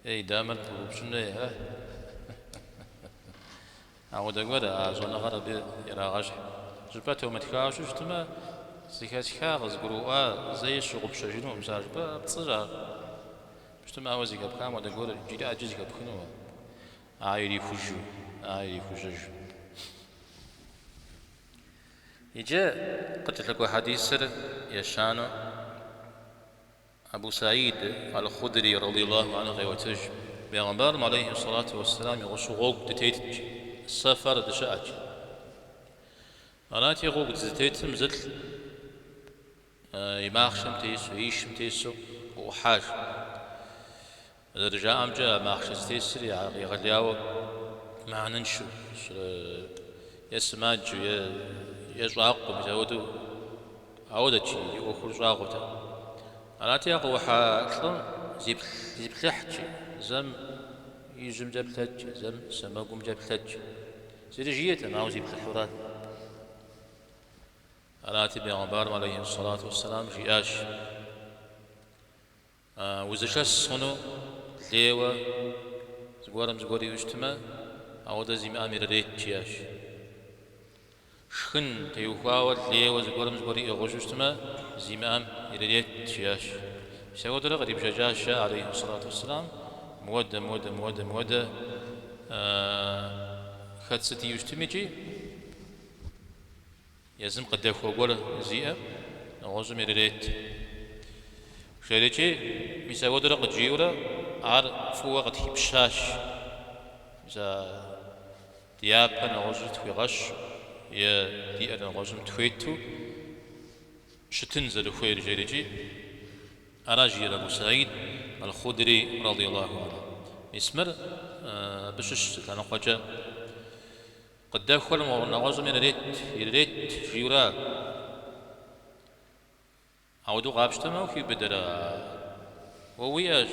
е и дамэр пыбупщӏын хуей, ара? Ауэдэ гуэр а щӏэныгъэр абы ирагъэщхь. Щӏыпӏэ томытхауэ щытмэ, зэхэсха, къызгурыӏуа, зэи сщыгъупщэжынукъым сэ ар жыпӏэ, пцӏыщ ар. Щытмэ, ауэ зэхэпхам ауэдэ гуэр иджыри ӏэджэ зэхэпхыну, ар ирихужу, ар ирихужьэжу. Иджы къыкӏэлъыкӏуэ хьэдисыр ещанэу Абу Саид Аль-Худри радиаллаху анху къеӏуэтэж, Бегъымбарым алейхи сэлату уэсселам и гъусэу гъуэгу дытетт, сэфэр дыщыӏэт. Арати, гъуэгу дызытетым зылӏ и махъшэм тесу, и шым тесу къыӏухьащ. Зэрыжаӏэмкӏэ, а махъшэ зытесыр егъэлеяуэ мыхьэнэншэу, е сымаджэу, е щӏакъуэу, мис ауэдэу, ауэдэт и ӏуэхур щӏагъуэтэкъым. Арати, а къыӏухьа лӏым зиплъыхьт, зэм ижьымкӏэ плъэт, зэм сэмэгумкӏэ плъэт. Зыри жиӏэтэкъым, ауэ зиплъыхьурат. Арати, бегъымбарым алейхи сэлату уэсселам жиӏащ. Узышэс хъуну лейуэ зыгуэрым зыгуэр иӏэу щытмэ, ауэдэ зимыӏэм ирырет, жиӏащ. Шхын теухуауэ лейуэ зыгуэрым зыгуэр иӏыгъыу щытмэ, зимыӏэм ирырет, жиӏащ. Мис ауэдэрэ кърибжэкӏащ, алейхи сэлату уэсселам, мыуэдэ, мыуэдэ, мыуэдэ, мыуэдэ, хэт сыт иӏэу щытми икӏи, Езым къыдэхуэ гуэр зиӏэ нэгъуэщӏым ирырет. Жерикӏи, мис ауэдэрэ къыджиӏэурэ ар фӏыуэ къытхипщащ. Мис а ди япэ нэгъуэщӏыр тхуигъэщу е диӏэр нэгъуэщӏым тхуету щытын зэрыхуейр жерикӏи, ара жиӏэр Абу Саид Аль-Худри радиаллаху анху. Мис мыр абы щыщ зы лъэныкъуэкӏэ. Къыдэхуэр нэгъуэщӏым ирырет, ирырет, жиӏэурэ. Ауэдэу къапщтэмэ, ухиубыдэрэ? Уэ уиӏэщ,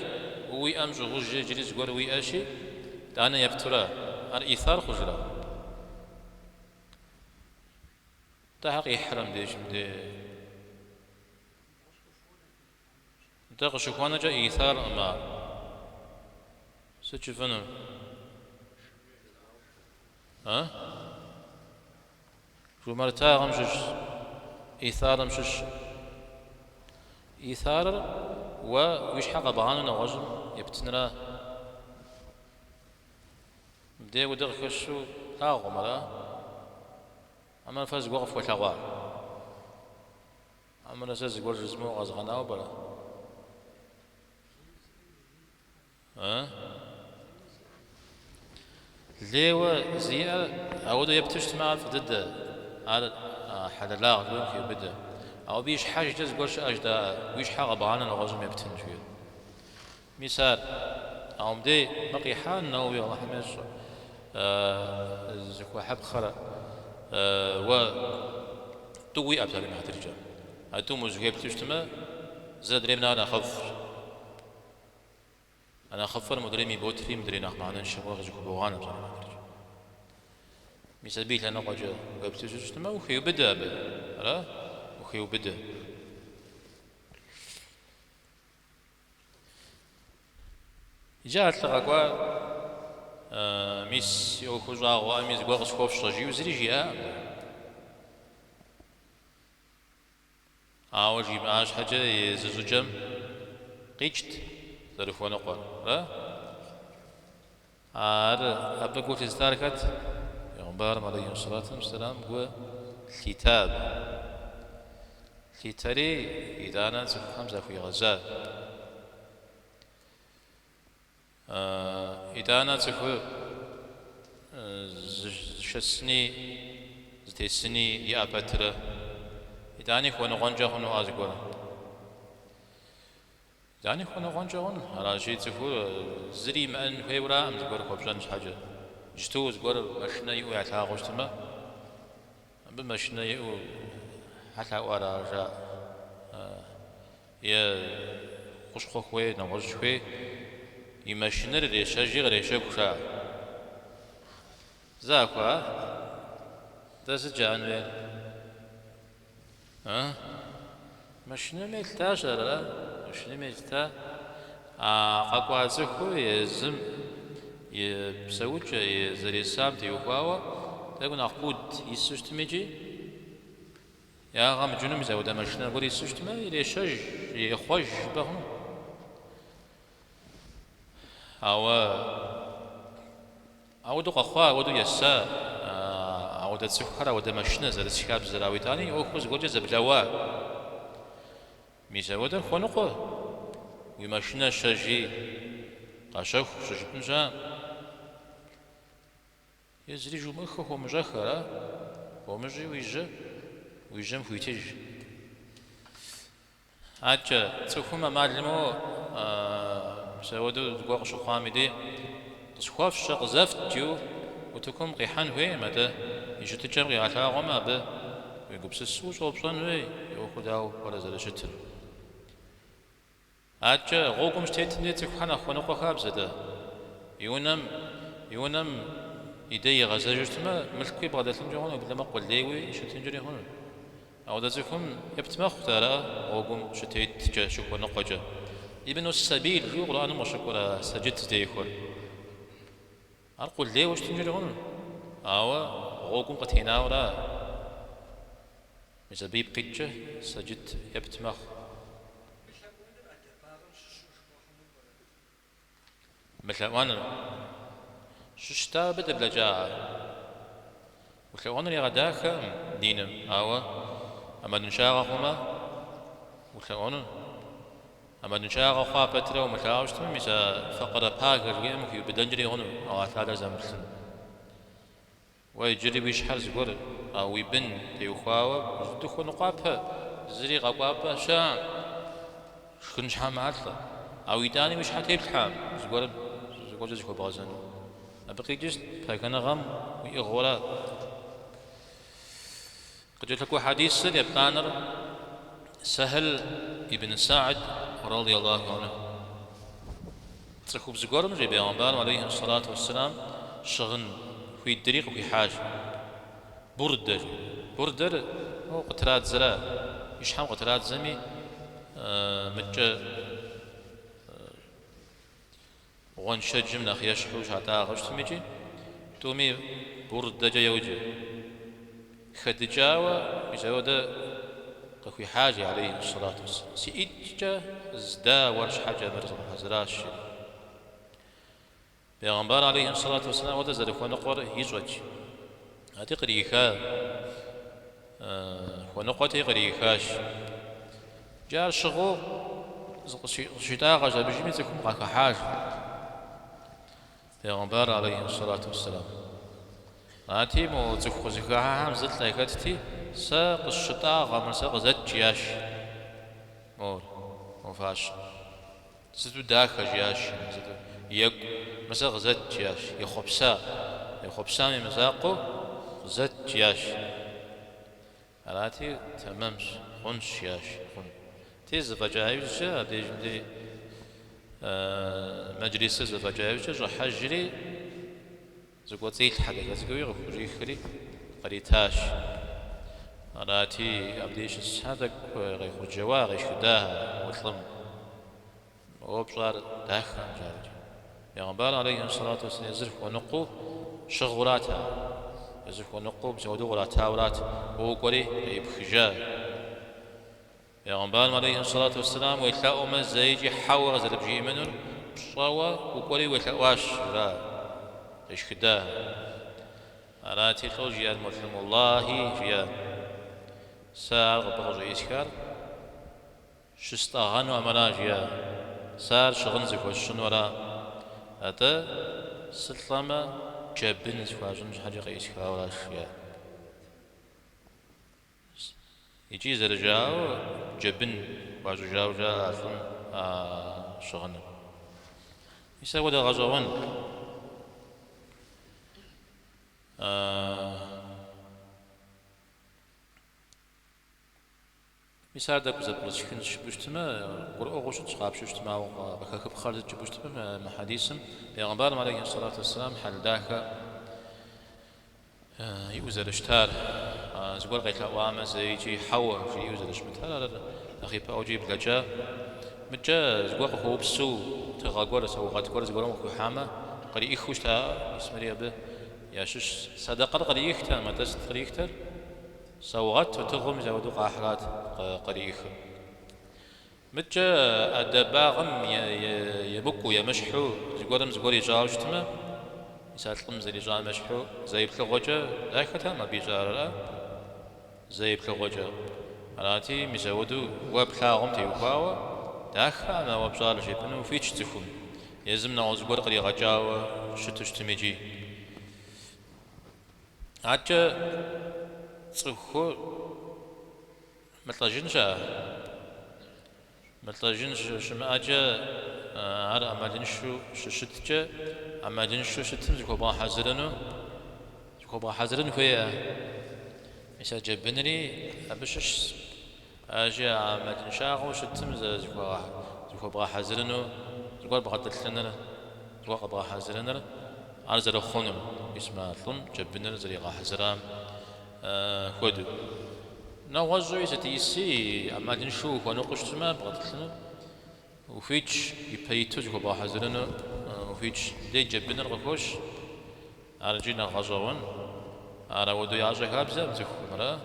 уэ уиӏэм щӏыгъужу иджыри зыгуэр уиӏэщи, итӏанэ ептурэ, ар ӏисар хъужрэ? Нтӏэ щхьэ къихьрэ мыбдеж, мыбдеж? Нтӏэ къыщыхуэнэкӏэ ӏисаркъым ар. Сыт жыфӏэнур? А? Жумартагъэм щыщ, ӏисарым щыщ. ӏисарыр уэ уи щхьэ къэбгъанэу нэгъуэщӏым ептынра? Мыбдеж ауэдэ къыхэщу плъагъукъым, ара? Хьэмэрэ фэ зыгуэр къыфхуэлъэгъуа? Хьэмэрэ сэ зыгуэр жызмыӏэу къэзгъэнауэ пӏэрэ? А? Лейуэ зиӏэр ауэдэу епту щытмэ, ар фӏы дыдэ, ар хьэлэлагъ жыхуиӏэм хеубыдэ. Ауэ абы ищхьэжкӏэ зыгуэр щыӏэщ, да, уи щхьэ къэбгъанэу нэгъуэщӏым ептын жыхуиӏэр. Мис ар. Ауэ мыбдей мы къихьа Нэуэуи Алыхьым ещӏэ зыхуэхьыпхъэр уэ тӏу уиӏэ псалъэм и хьэтыркӏэ. А тӏум узыхуеплъу щытмэ, зыр адрейм нэхъ нэхъыфӏщ. А нэхъыфӏыр модрейм иботри, мыдрей нэхъ мыхьэнэншэ гуэр къызыхубогъанэ псалъэм и хьэтыркӏэ. Мис абы и лъэныкъуэкӏэ уеплъу щытмэ, ухеубыдэ абы, ара? Ухеубыдэ. Иджы а лӏы къэкӏуар, мис си ӏуэхур щӏагъуэӏыми зыгуэр къысхуэфщӏэ жиӏэу зыри жиӏакъым. Ауэ жимыӏа щхьэкӏэ и зыщӏыкӏэм къикӏт зэрыхуэныкъуэр, ара? Ар абы гу лъызытар хэт? Пейгъымбарым алейхи сэлату уэсселам гу лъита абы. Лъитэри, итӏанэ цӏыхухэм захуигъэза. Итӏанэ цӏыхур зышэсыни. Зытесыни иӏэ пэтрэ, итӏани хуэныкъуэнкӏэ хъуну ар зыгуэр. Итӏани хуэныкъуэнкӏэ хъуну. Аращи, цӏыхур зыри имыӏэн хуейуэраӏым зыгуэр хуэпщӏэн щхьэкӏэ. Иджыту зыгуэр машинэ иӏэу ялъагъуу щытмэ, абы машинэ иӏэу хьэ лъаӏуэрэ ар жаӏэ. Е хущхъуэ хуей, нэгъуэщӏ хуей, и машинэр ирещэжи кърещэху жаӏэ. Захуэ, а? Дэ сыт жаӏэн хуейр? А? Машинэм елъытащ ар, ара? Машинэм елъыта. А къэкӏуа цӏыхур езым и псэукӏэ, и зэресам теухуауэ тӏэкӏу нэхъ пуд ису щытми икӏи, ягъэ мыкӏыну мис апхуэдэ машинэ гуэр ису щытмэ, ирещэж, ирехъуэж жыпӏэ хъуну. Ауэ Ауэдэу къэхъуа, ауэдэу еса, ауэдэ цӏыхухэр ауэдэ машинэ зэрыс хабзэр, ауэ итӏани и ӏуэхур зыгуэркӏэ зэблэуа. Мис ауэдэр хуэныкъуэ, уи машинэ щэжи, къэщэху щӏыжыпӏэн щыӏэкъым. Е зыри жумыӏэххэ хуомыщӏэххэ, ара? Хуомыщӏи уи жьэ, уи жьэм хуитыж. Адэкӏэ, цӏыхум ӏэмал имыӏэу мис ауэдэу зыгуэр къыщыхъуам и дей, къысхуэфщӏэ, къызэфт жиӏэу утыкум къихьэн хуейкъым, атӏэ и щытыкӏэм къигъэлъагъуэмэ, абы уегупсысу ущӏэупщӏэн хуей, и ӏуэхур дауэ пӏэрэ зэрыщытыр. Адэкӏэ, гъуэгум щытетым дей цӏыхухэр нэхъ хуэныкъуэ хабзэ дэ. И унэм, и унэм и дей игъэзэжу щытмэ, мылъкуи бгъэдэлъынкӏэ хъуну, уеблэмэ къулейуи щытынкӏэри хъуну. Ауэдэ цӏыхум епт мэхъу ара гъуэгум щытеткӏэ, щыхуэныкъуэкӏэ. Ибну ссэбил жиӏэу Къурӏэным къыщыкӏуэр а сэджыт зытехуэр. Ар къулейуэ щытынкӏэри хъуну, ауэ гъуэгум къытенауэра. Мис абы ипкъ иткӏэ сэджыт епт мэхъу. Мылъэӏуэныр ӏэдэбагъым щыщу жыпӏэ хъуну пӏэрэ? Мылъэӏуэныр. Щыщ-тӏэ абы дыблэкӏа? Улъэӏуэныр игъэдахэкъым диным, ауэ ӏэмалыншагъэ хъумэ, улъэӏуэну. ӏэмалыншагъэ хъуа пэтрэ умылъаӏуэу щытмэ, мис а факъырэ пагэ жыхуиӏэм ухиубыдэнкӏэри хъуну, Аллахь Тэхьэлар зэмыплъын. Уэ иджыри уи щхьэр зыгуэр, а уи бын теухуауэ дыхуэныкъуапэ, зыри къэкӏуапӏэ щыӏэкъым, шхын щхьэ малӏэ. Ауэ итӏани уи щхьэ теплъхьэкъым зыгуэрым зыгуэркӏэ зыхуэбгъэзэну. Абы къикӏыр сыт? Пагэныгъэм уиӏыгъыуэра? Къыкӏэлъыкӏуэ хьэдисыр еплӏанэр Сэхьл ибн Сагьд радий Аллаху анху. Цӏыхубз гуэрым, жи бегъымбарым алейхи сэлату уэсселам, щыгъын хуидри къыхуихьащ. Бурдэ, жи. Бурдэр къытрадзэра? И щхьэм къытрадзэми, мыткӏэ Гъуэншэджым нэхъ ещхьу щатӏагъэу щытми икӏи, тӏуми бурдэкӏэ йоджэ. Хэдыкӏауэ мис ауэдэ къыхуихьа, жи алейхи сэлату уэсселам. Си ӏитӏкӏэ зда уэр щхьэкӏэ мыр згъэхьэзыращ, жери. Бегъымбар алейхи сэлату уэсселам ауэдэ зэрыхуэныкъуэр ищӏэт. Ати къриха, хуэныкъуэти кърихащ. Иджы ар щыгъыу зыкъыщитӏагъэщ абыжми цӏыхум къахыхьащ. Бегъымбар алейхи сэлату уэсселам. Арати, мо цӏыху къызыхыхьахэм зылӏ яхэтти, сэ къысщытӏагъэ мыр, сэ къызэт жиӏащ. Мор, мо фащэр. Сыту дахэ, жиӏащ, сыту екӏу, мыр сэ къызэт, жиӏащ, ехъуэпса. Ехъуэпсам и мызакъуэу къызэт, жиӏащ. Арати, тэмэмщ, хъунщ, жиӏащ, хъун. Ти зэфӏэкӏа иужькӏэ, абдежым дей мэджлисыр зэфӏэкӏа иужькӏэ щӏыхьэжри, Зыкӏуэцӏилъхьэ дахэ цӏыкӏуи къыхущӏихри къритащ. Арати, абдеж щысхэр тӏэкӏу къехъурджэуа, къешхыда мо лӏым. Уэ пщӏар дахэкъым, жаӏэри. Бегъымбар алейхи сэлату уэсселам езыр хуэныкъуэу щыгъыурат ар. Езыр хуэныкъуэу мис ауэдэу къратаурат, уэ укӏуэри къеӏыпхыжа. Бегъымбарым алейхи сэлату уэсселам уелъэӏумэ, зэикӏи хьэуэ къызэрыбжиӏэмынур пщӏэуэ укӏуэри уелъэӏуащ, жра, къешхыда. Арати, лӏо жиӏар мо лӏым, Уэллахи, жиӏа, сэ ар абы къыщӏеӏысхар щыстӏэгъэну ара, жиӏа, сэ ар щыгъын зыхуэсщӏыну ара, атӏэ сылӏэмэ джэбын схуащӏын щхьэкӏэ къеӏысхауэращ, жиӏа. Икӏи зэрыжаӏэу джэбын хуащӏыжауэ жаӏэ а лӏым а щыгъыныр. Мис апхуэдэ гъэщӏэгъуэн. Мис ар тӏэкӏу зэпкърысхынщ жыпӏэу щытмэ, гурыӏуэгъуэу щытщ къапщтэу щытмэ, ауэ къыхэхыпхъэр сыт жыпӏэу щытмэ, мы хьэдисым Пейгъэмбарым алейхи сэлату уэсселам хьэл дахэ иӏэу зэрыщытар, зыгуэр къелъэӏуамэ зэикӏи хьэуэ жиӏэу зэрыщымытар, ар нэхъ ипэӏуэкӏи блэкӏа. Мыдкӏэ зыгуэр къыхуэупсэу тыгъэ гуэр, саугъэт гуэр зыгуэрым къыхуихьамэ, къриӏыхыу щыта, мис мыри абы ящыщ. Сэдэкъэр къриӏыхтэкъым, атӏэ сыт къриӏыхтэр? Саугъэту, тыгъэу мис апхуэдэу къахьрат къриӏыхыр. Мыдкӏэ ӏэдэбагъым емыкӏуу, емыщхьу зыгуэрым зыгуэр ищӏауэ щытмэ, мис а лӏым зэрищӏам ещхьу зэ еплъыгъуэкӏэ дахэтэкъым абы ищӏар, ара? Зэ еплъыгъуэкӏэ. Арати, мис апхуэдэу уэ плъагъум теухуауэ дахэкъым а уэ пщӏар жепӏэну ухуитщ цӏыхум, езым нэгъуэщӏ зыгуэр къригъэкӏауэ щыту щытым икӏи. Адэкӏэ цӏыхур мылӏэжын щыӏэ? Мылӏэжын щымыӏэкӏэ ар ӏэмалыншэу щыщыткӏэ, ӏэмалыншэу щытым зыхуэбгъэхьэзырыну, зыхуэбгъэхьэзырын хуейӏэ? Мис а джэбынри абы щыщщ. Аращи, а ӏэмалыншагъэу щытым зыхуэбгъэхьэзырыну, зыгуэр бгъэтӏылъыныр, зыгуэр къэбгъэхьэзырыныр, ар зэрыхъунур, мис мы лӏым джэбыныр зэригъэхьэзырам хуэдэу. Нэгъуэщӏуи сыт иси, ӏэмалыншэу ухуэныкъуэу щытмэ, бгъэтӏылъыну ухуитщ, ипэ иту зыхуэбгъэхьэзырыну ухуитщ. Дей джэбыныр къыхощ, ар икӏи нэхъ гъэщӏэгъуэн. Ар ауэдэу ящӏэ хабзэкъым цӏыхухэм, ара?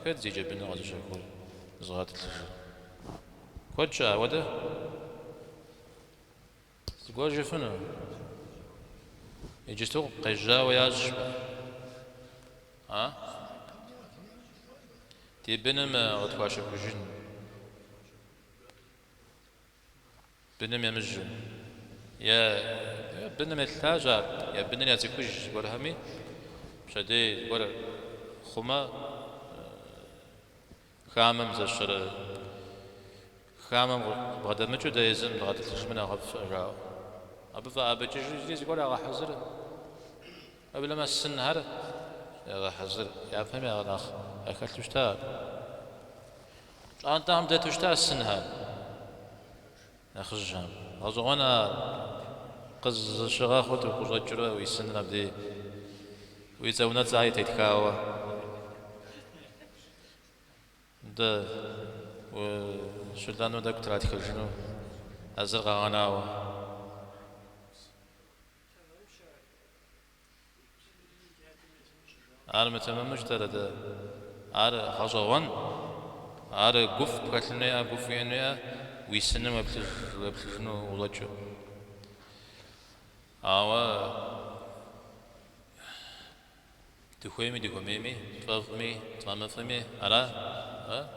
Хэт зи джэбыныр къэзыщэхур, зыгъэтӏылъыжыр? Куэд щыӏэ ауэдэ? Зыгуэр жыфыну? Иджысту къежьауэ ящӏ. А? Ди быным къытхуащэхужын. Быным емыжьэу. Е быным елъытащ ар, я быныр яцӏыхуж зыгуэрхэми, пщэдей зыгуэр хъумэ, Хамэм зэщэрэ хамэм къыбгъэдэмыкӏыу дэ езым дгъэтӏылъыжмэ нэхъыфӏщ, жаӏэу. Абы фӏэӏэбыкӏыжу иджыри зыгуэр ягъэхьэзыр. Уеблэмэ сынхэр ягъэхьэзыр, япэм я нэхъ яхэлъу щыта. Пщӏантӏэхэм дэту щыта сынхэр нэхъыжьхэм. Гъэщӏэгъуэн а къызыщыгъэхъут укъыщӏэкӏыурэ уи сыныр абдей уи цӏэ-унэцӏэхэри тетхауэ. Дэ ущылӏэну тӏэкӏу тратхэжыну а зыр къагъэнауэ. Ар мытэмэму жытӏэрэ дэ? Ар гъэщӏэгъуэн? Ар гуфӏ пхэлъын хуейӏэ, гуфӏ уиӏэн хуейӏэ, уи сыным уеплъыжыну ущӏэкӏыу. Ауэ Дыхуейми дыхуэмейми, тфӏэфӏми тфӏэмыфӏми, ара? Ара?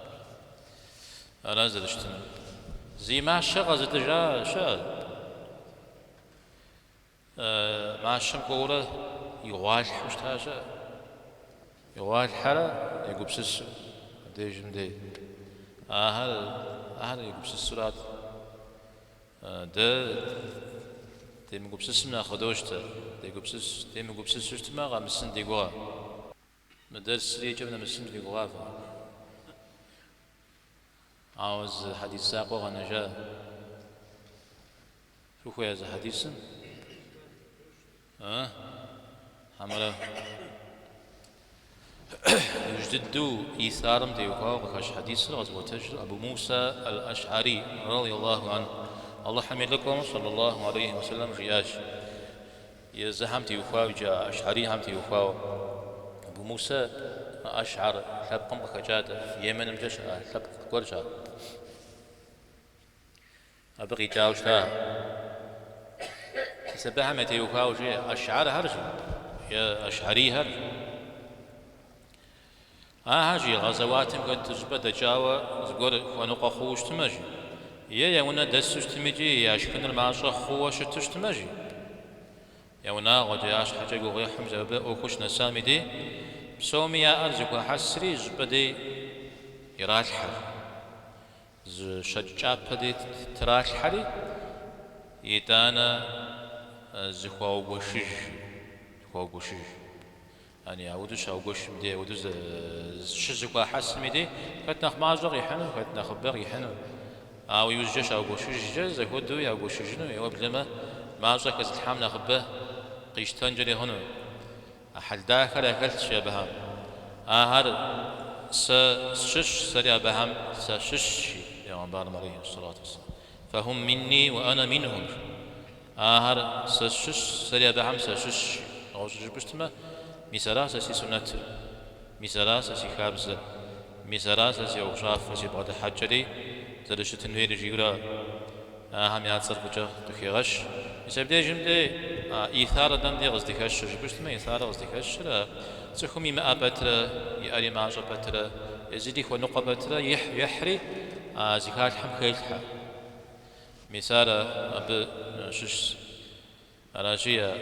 Ара зэрыщытынур? Зи мащэ къэзытӏыжа щыӏэ? Мащэм кӏуэурэ игъуалъхьэу щыта щыӏэ? Игъуалъхьэрэ егупсысу, абдежым дей. Ахэр, ахэр егупсысурат. Дэ демыгупсысым нэхъ къыдощтэ, дегупсыс, демыгупсысу щытмэ, къэмысын ди гугъэ. Мы дэрсри и кӏэм нэмысын фи гугъа фэ. Ауэ зы хьэдис закъуэ къэнэжа. Фыхуей а зы хьэдисым? А? Хьэмэрэ? Иужь дыдэу Исарым теухуауэ къыхэщ хьэдисыр къэзыӏуэтэжыр Абу Муса аль-Ашӏари, радиаллаху анху, Алыхьым и лӏыкӏуэм, саллаллаху алейхи уэсэлэм, жиӏащ, езыхэм теухуауэ иджы Ашӏарихэм теухуауэ. Абу Муса Ашӏар лъэпкъым къыхэкӏат, Йеменымкӏэ щыӏэ лъэпкъ гуэрщ ар. Абы къикӏауэ щыта. Мис абыхэм ятеухуауэ жеӏэ, Ашӏархэр жи, е Ашӏарихэр. Ахэр жи, гъэзэуатым хэту щӏыпӏэ дэкӏауэ зыгуэр хуэныкъуэ хъууэ щытмэ, жи, е я унэ дэсу щытми икӏи я шхыныр мащӏэ хъууэ щыту щытмэ, жи, я унагъуэкӏэ, я щхьэкӏэ гугъу ехьу мис абы ӏуэхур щынэсам и дей, псоми яӏэр зэхуахьэсри щӏыпӏэ дей. иралъхьэ. Зы щэкӏ кӏапэ дей тралъхьэри, итӏанэ зыхуаугуэшыж, зыхуаугуэшыж. Яни ауэдэу щаугуэшым дей, ауэдэу щызэхуахьэсым и дей, хэт нэхъ мащӏэ къихьыну, хэт нэхъыбэ къихьыну. Ауэ иужькӏэ щаугуэшыжкӏэ зэхуэдэу ягуэшыжыну, уеблэмэ мащӏэ хэзылъхьам нэхъыбэ къищтэнкӏэри хъуну. А хьэл дахэр яхэлъщ абыхэм. Ахэр сэ сщыщщ, сэри абыхэм сащыщщ, жи Пегъэмбарым алейхи сэлату уэсселам. Фэхум минни уэ ана минхум. Ахэр сэ сщыщщ, сэри абыхэм сащыщщ, жи. Нэгъуэщӏу жыпӏэу щытмэ, мис ара сэ си суннэтыр, мис ара сэ си хабзэр, мис ара сэ си ӏуэхущӏафэр, си бгъэдыхьэкӏэри зэрыщытын хуейр жиӏэурэ Ахэм я цӏэр фӏыкӏэ къыхегъэщ. Мис абдежым дей а ӏиҫар дэнэ дей къыздыхэщыр жыпӏэу щытмэ, ӏиҫарыр къыздыхэщыр а цӏыхум имыӏэ пэтрэ, иӏэри мащӏэ пэтрэ, езыри хуэныкъуэ пэтрэ ихь ехьри а зыхалъхьэм хелъхьэ. Мис ар абы щыщщ. Аращи, а.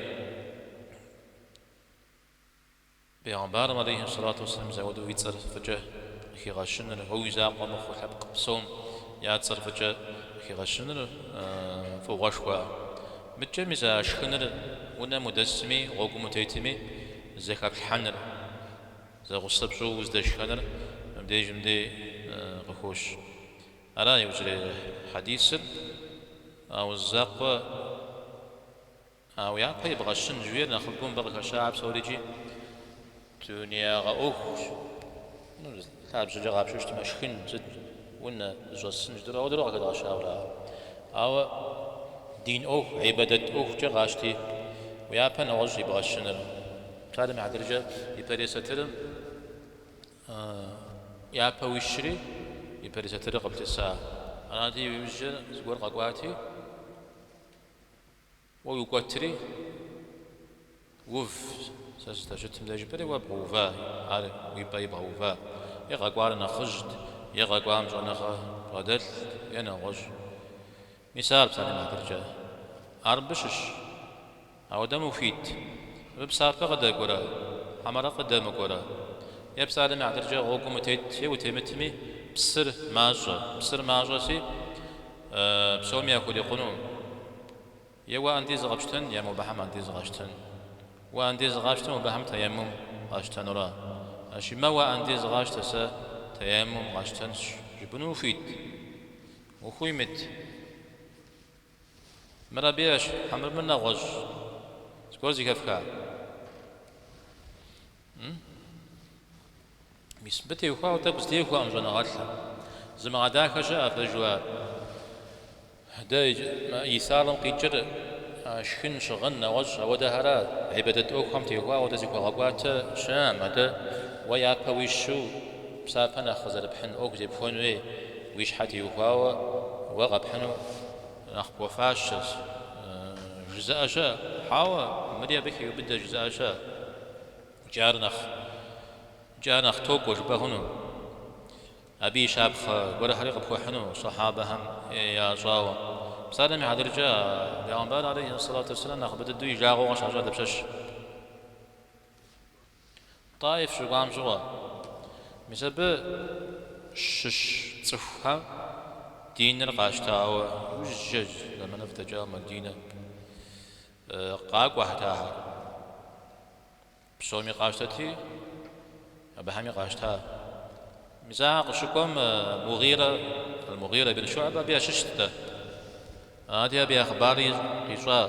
Бегъымбарым алейхи сэлату уэсселам мис ауэдэу и цӏэр фӏыкӏэ къыхигъэщыныр, уэ уи закъуэ мыхъуу лъэпкъ псом я цӏэр фӏыкӏэ къыхигъэщыныр фӏыгъуэшхуэ. Мыдкӏэ мис а шхыныр унэм удэсми, гъуэгум утетми зэхэплъхьэныр, зэгъусэ пщӏыуэ уздэшхэныр мыбдежым дей къыхощ. Ара иужьрей хьэдисыр, ауэ зы закъуэ. Ауэ япэ ибгъэщын жыхуиӏэр нэхъыбэу мыбы къыхэща псорикӏи дунеягъэ ӏуэхущ. Ну, лъабжьэкӏэ къапщтэу щытмэ, шхын, сыт, унэ, зыщӏэсын жытӏэурэ ауэдурэ къыхэдгъэщауэра. Ауэ дин ӏуэху, гьибадэт ӏуэхукӏэ къащти, уи япэ нэгъуэщӏ ибгъэщыныр. Псалъэм и хьэтыркӏэ, ипэрей сатырым япэ уищри, ипэрей сатырыр къыплъыса. Арати, иужькӏэ зыгуэр къэкӏуати, Уэ уикӏуэтри, ув сэ сыздэщытым дей жыпӏэри уэ бгъэува, ар уи пӏэ ибгъэува. Е къэкӏуар нэхъыжьт, е къэкӏуам щӏэныгъэ бгъэдэлът, е нэгъуэщӏ. Мис ар псалъэм и хьэтыркӏэ. Ар мыбы щыщ. Ауэдэм ухуит. Абы псапэ къыдэкӏуэрэ, хьэмэрэ къыдэмыкӏуэрэ? Е псалъэм и хьэтыркӏэ гъуэгум утет е утемытми, псыр мащӏэ. Псыр мащӏэси, псоми яхурикъуну. Е уэ андез къэпщтэн, е мобыхэм андез къащтэн. Уэ андез къапщтэм, мобыхэм тэеммум къащтэнура? Аращи, мэ уэ андез къащтэ, сэ тэеммум къэсщтэнщ, жыпӏэну ухуит? Ухуимыт. Мыр абы ещхь, хьэмэрэ мыр нэгъуэщӏ. Зыгуэр зэхэфха? Мис мыбы теухуауэ тӏэкӏу зэтехуэкъым щӏэныгъэлӏхэр. Зымыгъэдахэ щыӏэ пэжу ар. Дэ ӏисарым къикӏыр шхын, щыгъын, нэгъуэщӏ ауэдэхэра, гьибадэт ӏуэхухэм теухуауэ ауэдэ зыхуэгъэкӏуатэ щыӏэм, атӏэ уэ япэ уищу псапэ нэхъ къызэрыпхьын ӏуэху зепхуэн хуей, уи щхьэ теухуауэ уэ къэпхьыну нэхъ пхуэфащэщ жызыӏэ щыӏэ. Хьэуэ, мыри абы хеубыдэ жызыӏэ щыӏэ. Икӏи ар нэхъ, икӏи ар нэхъ токӏуэ жыпӏэ хъуну. Абы и щапхъэ гуэрхэри къыпхуэхьыну сэхьабэхэм ящӏауэ. Псалъэм и хьэтыркӏэ, Бегъымбар алейхи сэлату уэсселам нэхъыбэ дыдэу и жагъуэ къыщащӏар дапщэщ? Таиф щыкӏуам щыгъуэ. Мис абы щыщ цӏыхухэм диныр къащтауэ, иужькӏэ зэманыфӏ дэкӏауэ Мадинэ къакӏуэхэт ахэр. Псоми къащтэти, абыхэми къащта. Мис ахэр къыщыкӏуэм Мугъирэ, Аль-Мугъирэ бин Шуӏбэ абы ящыщт-тӏэ. Арати, абы я хъыбари къищӏа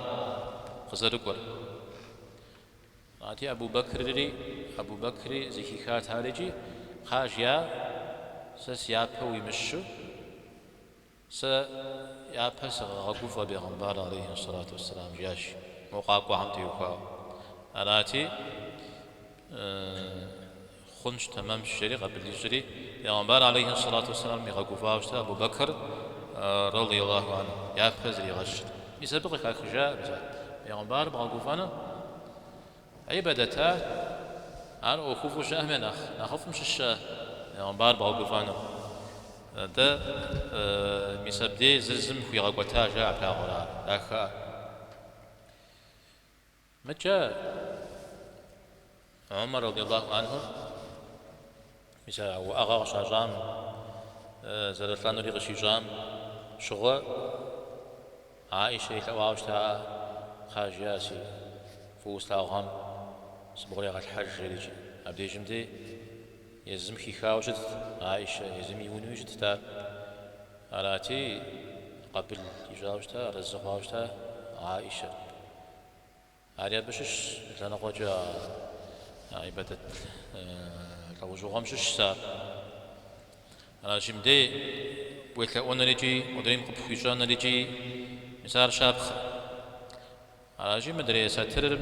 къызэрыкӏуэр. Арати, Абу Бэкрри, Абу Бэкри зэхихат ар икӏи, кхъа жиӏа, сэ си япэ уимыщу, Сэ япэ сыгъэгуфӏэ бегъымбар алейхи сэлату уэсселам жиӏащ мо къакӏуэхэм теухуауэ. Арати, хъунщ, тэмэмщ, жери къабыл ищӏри, бегъымбар алейхи сэлату уэсселам игъэгуфӏауэ щыта Абу Бэкр радиаллаху анху япэ зригъэщыр. Мис абы къыхахыжа, мис ар бегъымбар бгъэгуфӏэну Гьибадэт ар ӏуэхуфӏу щыӏэм я нэхъ нэхъыфӏым щыщ бегъымбар бгъэгуфӏэну. Атӏэ, мис абдей зыр зым хуигъэкӏуэта жаӏэ плъагъурэ ар, дахэӏэ. Мыкӏэ Умар радиаллаху анхур, мис а уӏэгъэ къыщащӏам. Зэрылӏэнури къыщищӏам щыгъуэ Аӏишэ елъэӏуауэ щыта, Кхъа, жиӏа, си фӏыуэ слъагъухэм сыбгъурегъэлъхьэж, жерикӏи. Абдежым дей езым хихауэ щытт Аӏишэ, езым и унэуи щытт ар. Арати, къабыл ищӏауэ щыта, арэзы хъуауэ щыта Аӏишэ. Ари абы щыщщ, лъэныкъуэкӏэ а ибадэт лӏэужьыгъуэм щыщщ ар. Аращи, мыдей уелъэӏуныр икӏи модрейм къыпхуищӏэныр икӏи мис ар щапхъэ. Аращи, мыдрей сатырыр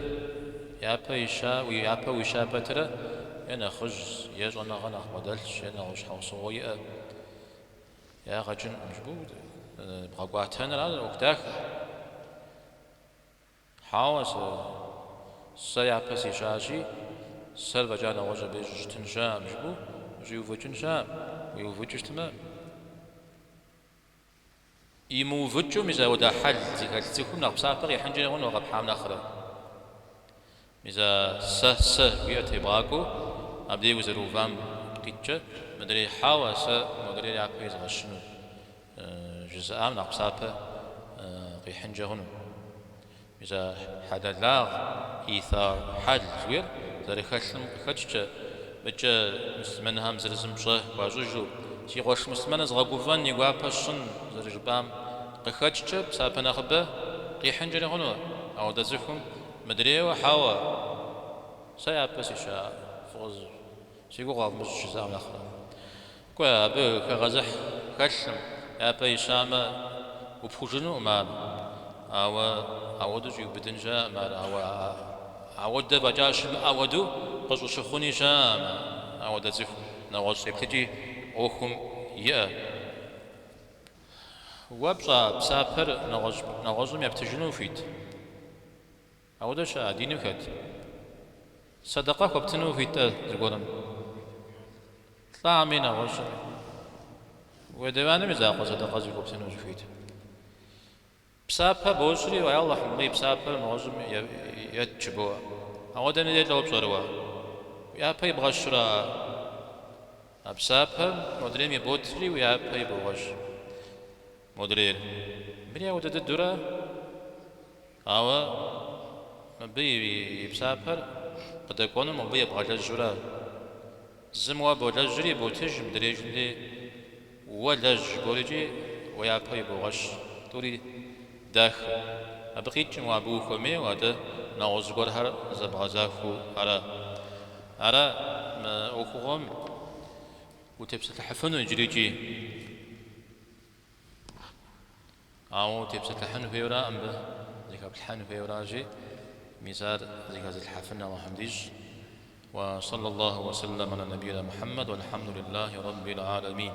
япэ ища, япэ уища пэтрэ е нэхъыжь, е щӏэныгъэ нэхъ бгъэдэлъщ, е нэгъуэщӏ щхьэусыгъуэ иӏэ, ягъэ кӏынкъым жыпӏэу бгъэкӏуатэныр ар ӏуэху дахэ. Хьэуэ, сэ, сэ япэ сищащи, сэр фӏэкӏа нэгъуэщӏ абы щӏыщытын щыӏэкъым, жыпӏэу ущӏиувыкӏын щыӏэкъым. Уиувыкӏыу щытмэ, имыувыкӏыу мис ауэдэ хьэл зыхэлъ цӏыхум нэхъ псапэ къихьынкӏэ хъуну къэпхьам нэхърэ. Мис а сэ, сэ жиӏэр тебгъакӏуэу абдей узэрыувам къикӏкӏэ, мыдрей хьэуэ, сэ модрейр япэ изгъэщыну жызыӏам нэхъ псапэ къихьынкӏэ хъуну. Мис а хьэлэлагъ, ӏиҫар хьэл жыхуиӏэр зэрыхэлъым къыхэкӏкӏэ, мыкӏэ муслъымэнхэм зыр зым пщӏэ хуащӏыжу, си къуэш муслъымэныр згъэгуфӏэн и гуапэ сщӏын зэрыжыпӏам къыхэкӏкӏэ псапэ нэхъыбэ къихьынкӏэри хъуну. Ауэдэ цӏыхум мыдрейуэ хьэуэ, сэ япэ сища фӏы си гугъу къэвмыщӏ жызыӏэм нэхърэ. Кӏуэ, абы хэгъэзыхь хэлъым, япэ ищамэ, упхужынукъым ар, ауэ ауэдэу щӏиубыдын щыӏэкъым ар, ауэ ауэдэ фӏэкӏа щымыӏэ хуэдэу къыщӏыщыхъуни щыӏэкъым ауэдэ цӏыхум, нэгъуэщӏ еплъыкӏи ӏуэхум иӏэ. Уэ пщӏа псапэр нэгъуэщӏым ептыжыну ухуит? Ауэдэ щыӏэ диным хэт? Сэдэкъэ хуэптыну ухуит-тӏэ зыгуэрым? Лӏами нэгъуэщӏми. Уи адэ-анэм и закъуэ сэдэкъэ зыхуэптыну щыхуит. Псапэ бощӏри, уэ Алыхь, мыбы и псапэр нэгъуэщӏым ет жыбоӏэ. Ауэдэм дей лӏо пщӏэрэ уэ? Уи япэ ибгъэщрэ а псапэр модрейм иботри уи япэ ибогъэщ. Модрейр. Мыри ауэдэ дыдэурэ, ауэ мыбы и псапэр къыдэкӏуэну мобы ебгъэлэжьурэ. Зым уэ болэжьри ботыж, мыдрейжым дей уэ лэжь жыбоӏэрикӏи уэ япэ ибогъэщ. Тӏури дахэ. Абы къикӏым уэ абы ухуэмейуэ, атӏэ нэгъуэщӏ зыгуэрхэр зэбгъэзахуэу ара. Ара мы ӏуэхугъуэм утепсэлъыхьыфыну иджырикӏи? Ауэ утепсэлъыхьын хуейуэраӏым мыбы, зэхэплъхьэн хуейуэращи, мис ар зэхэзылъхьэфын Алыхьым дищӏ. Уа саллаллаху уа саллам аля набийна Мухьэммэд уалхьэмду лиллахи раббил гӏалэмин.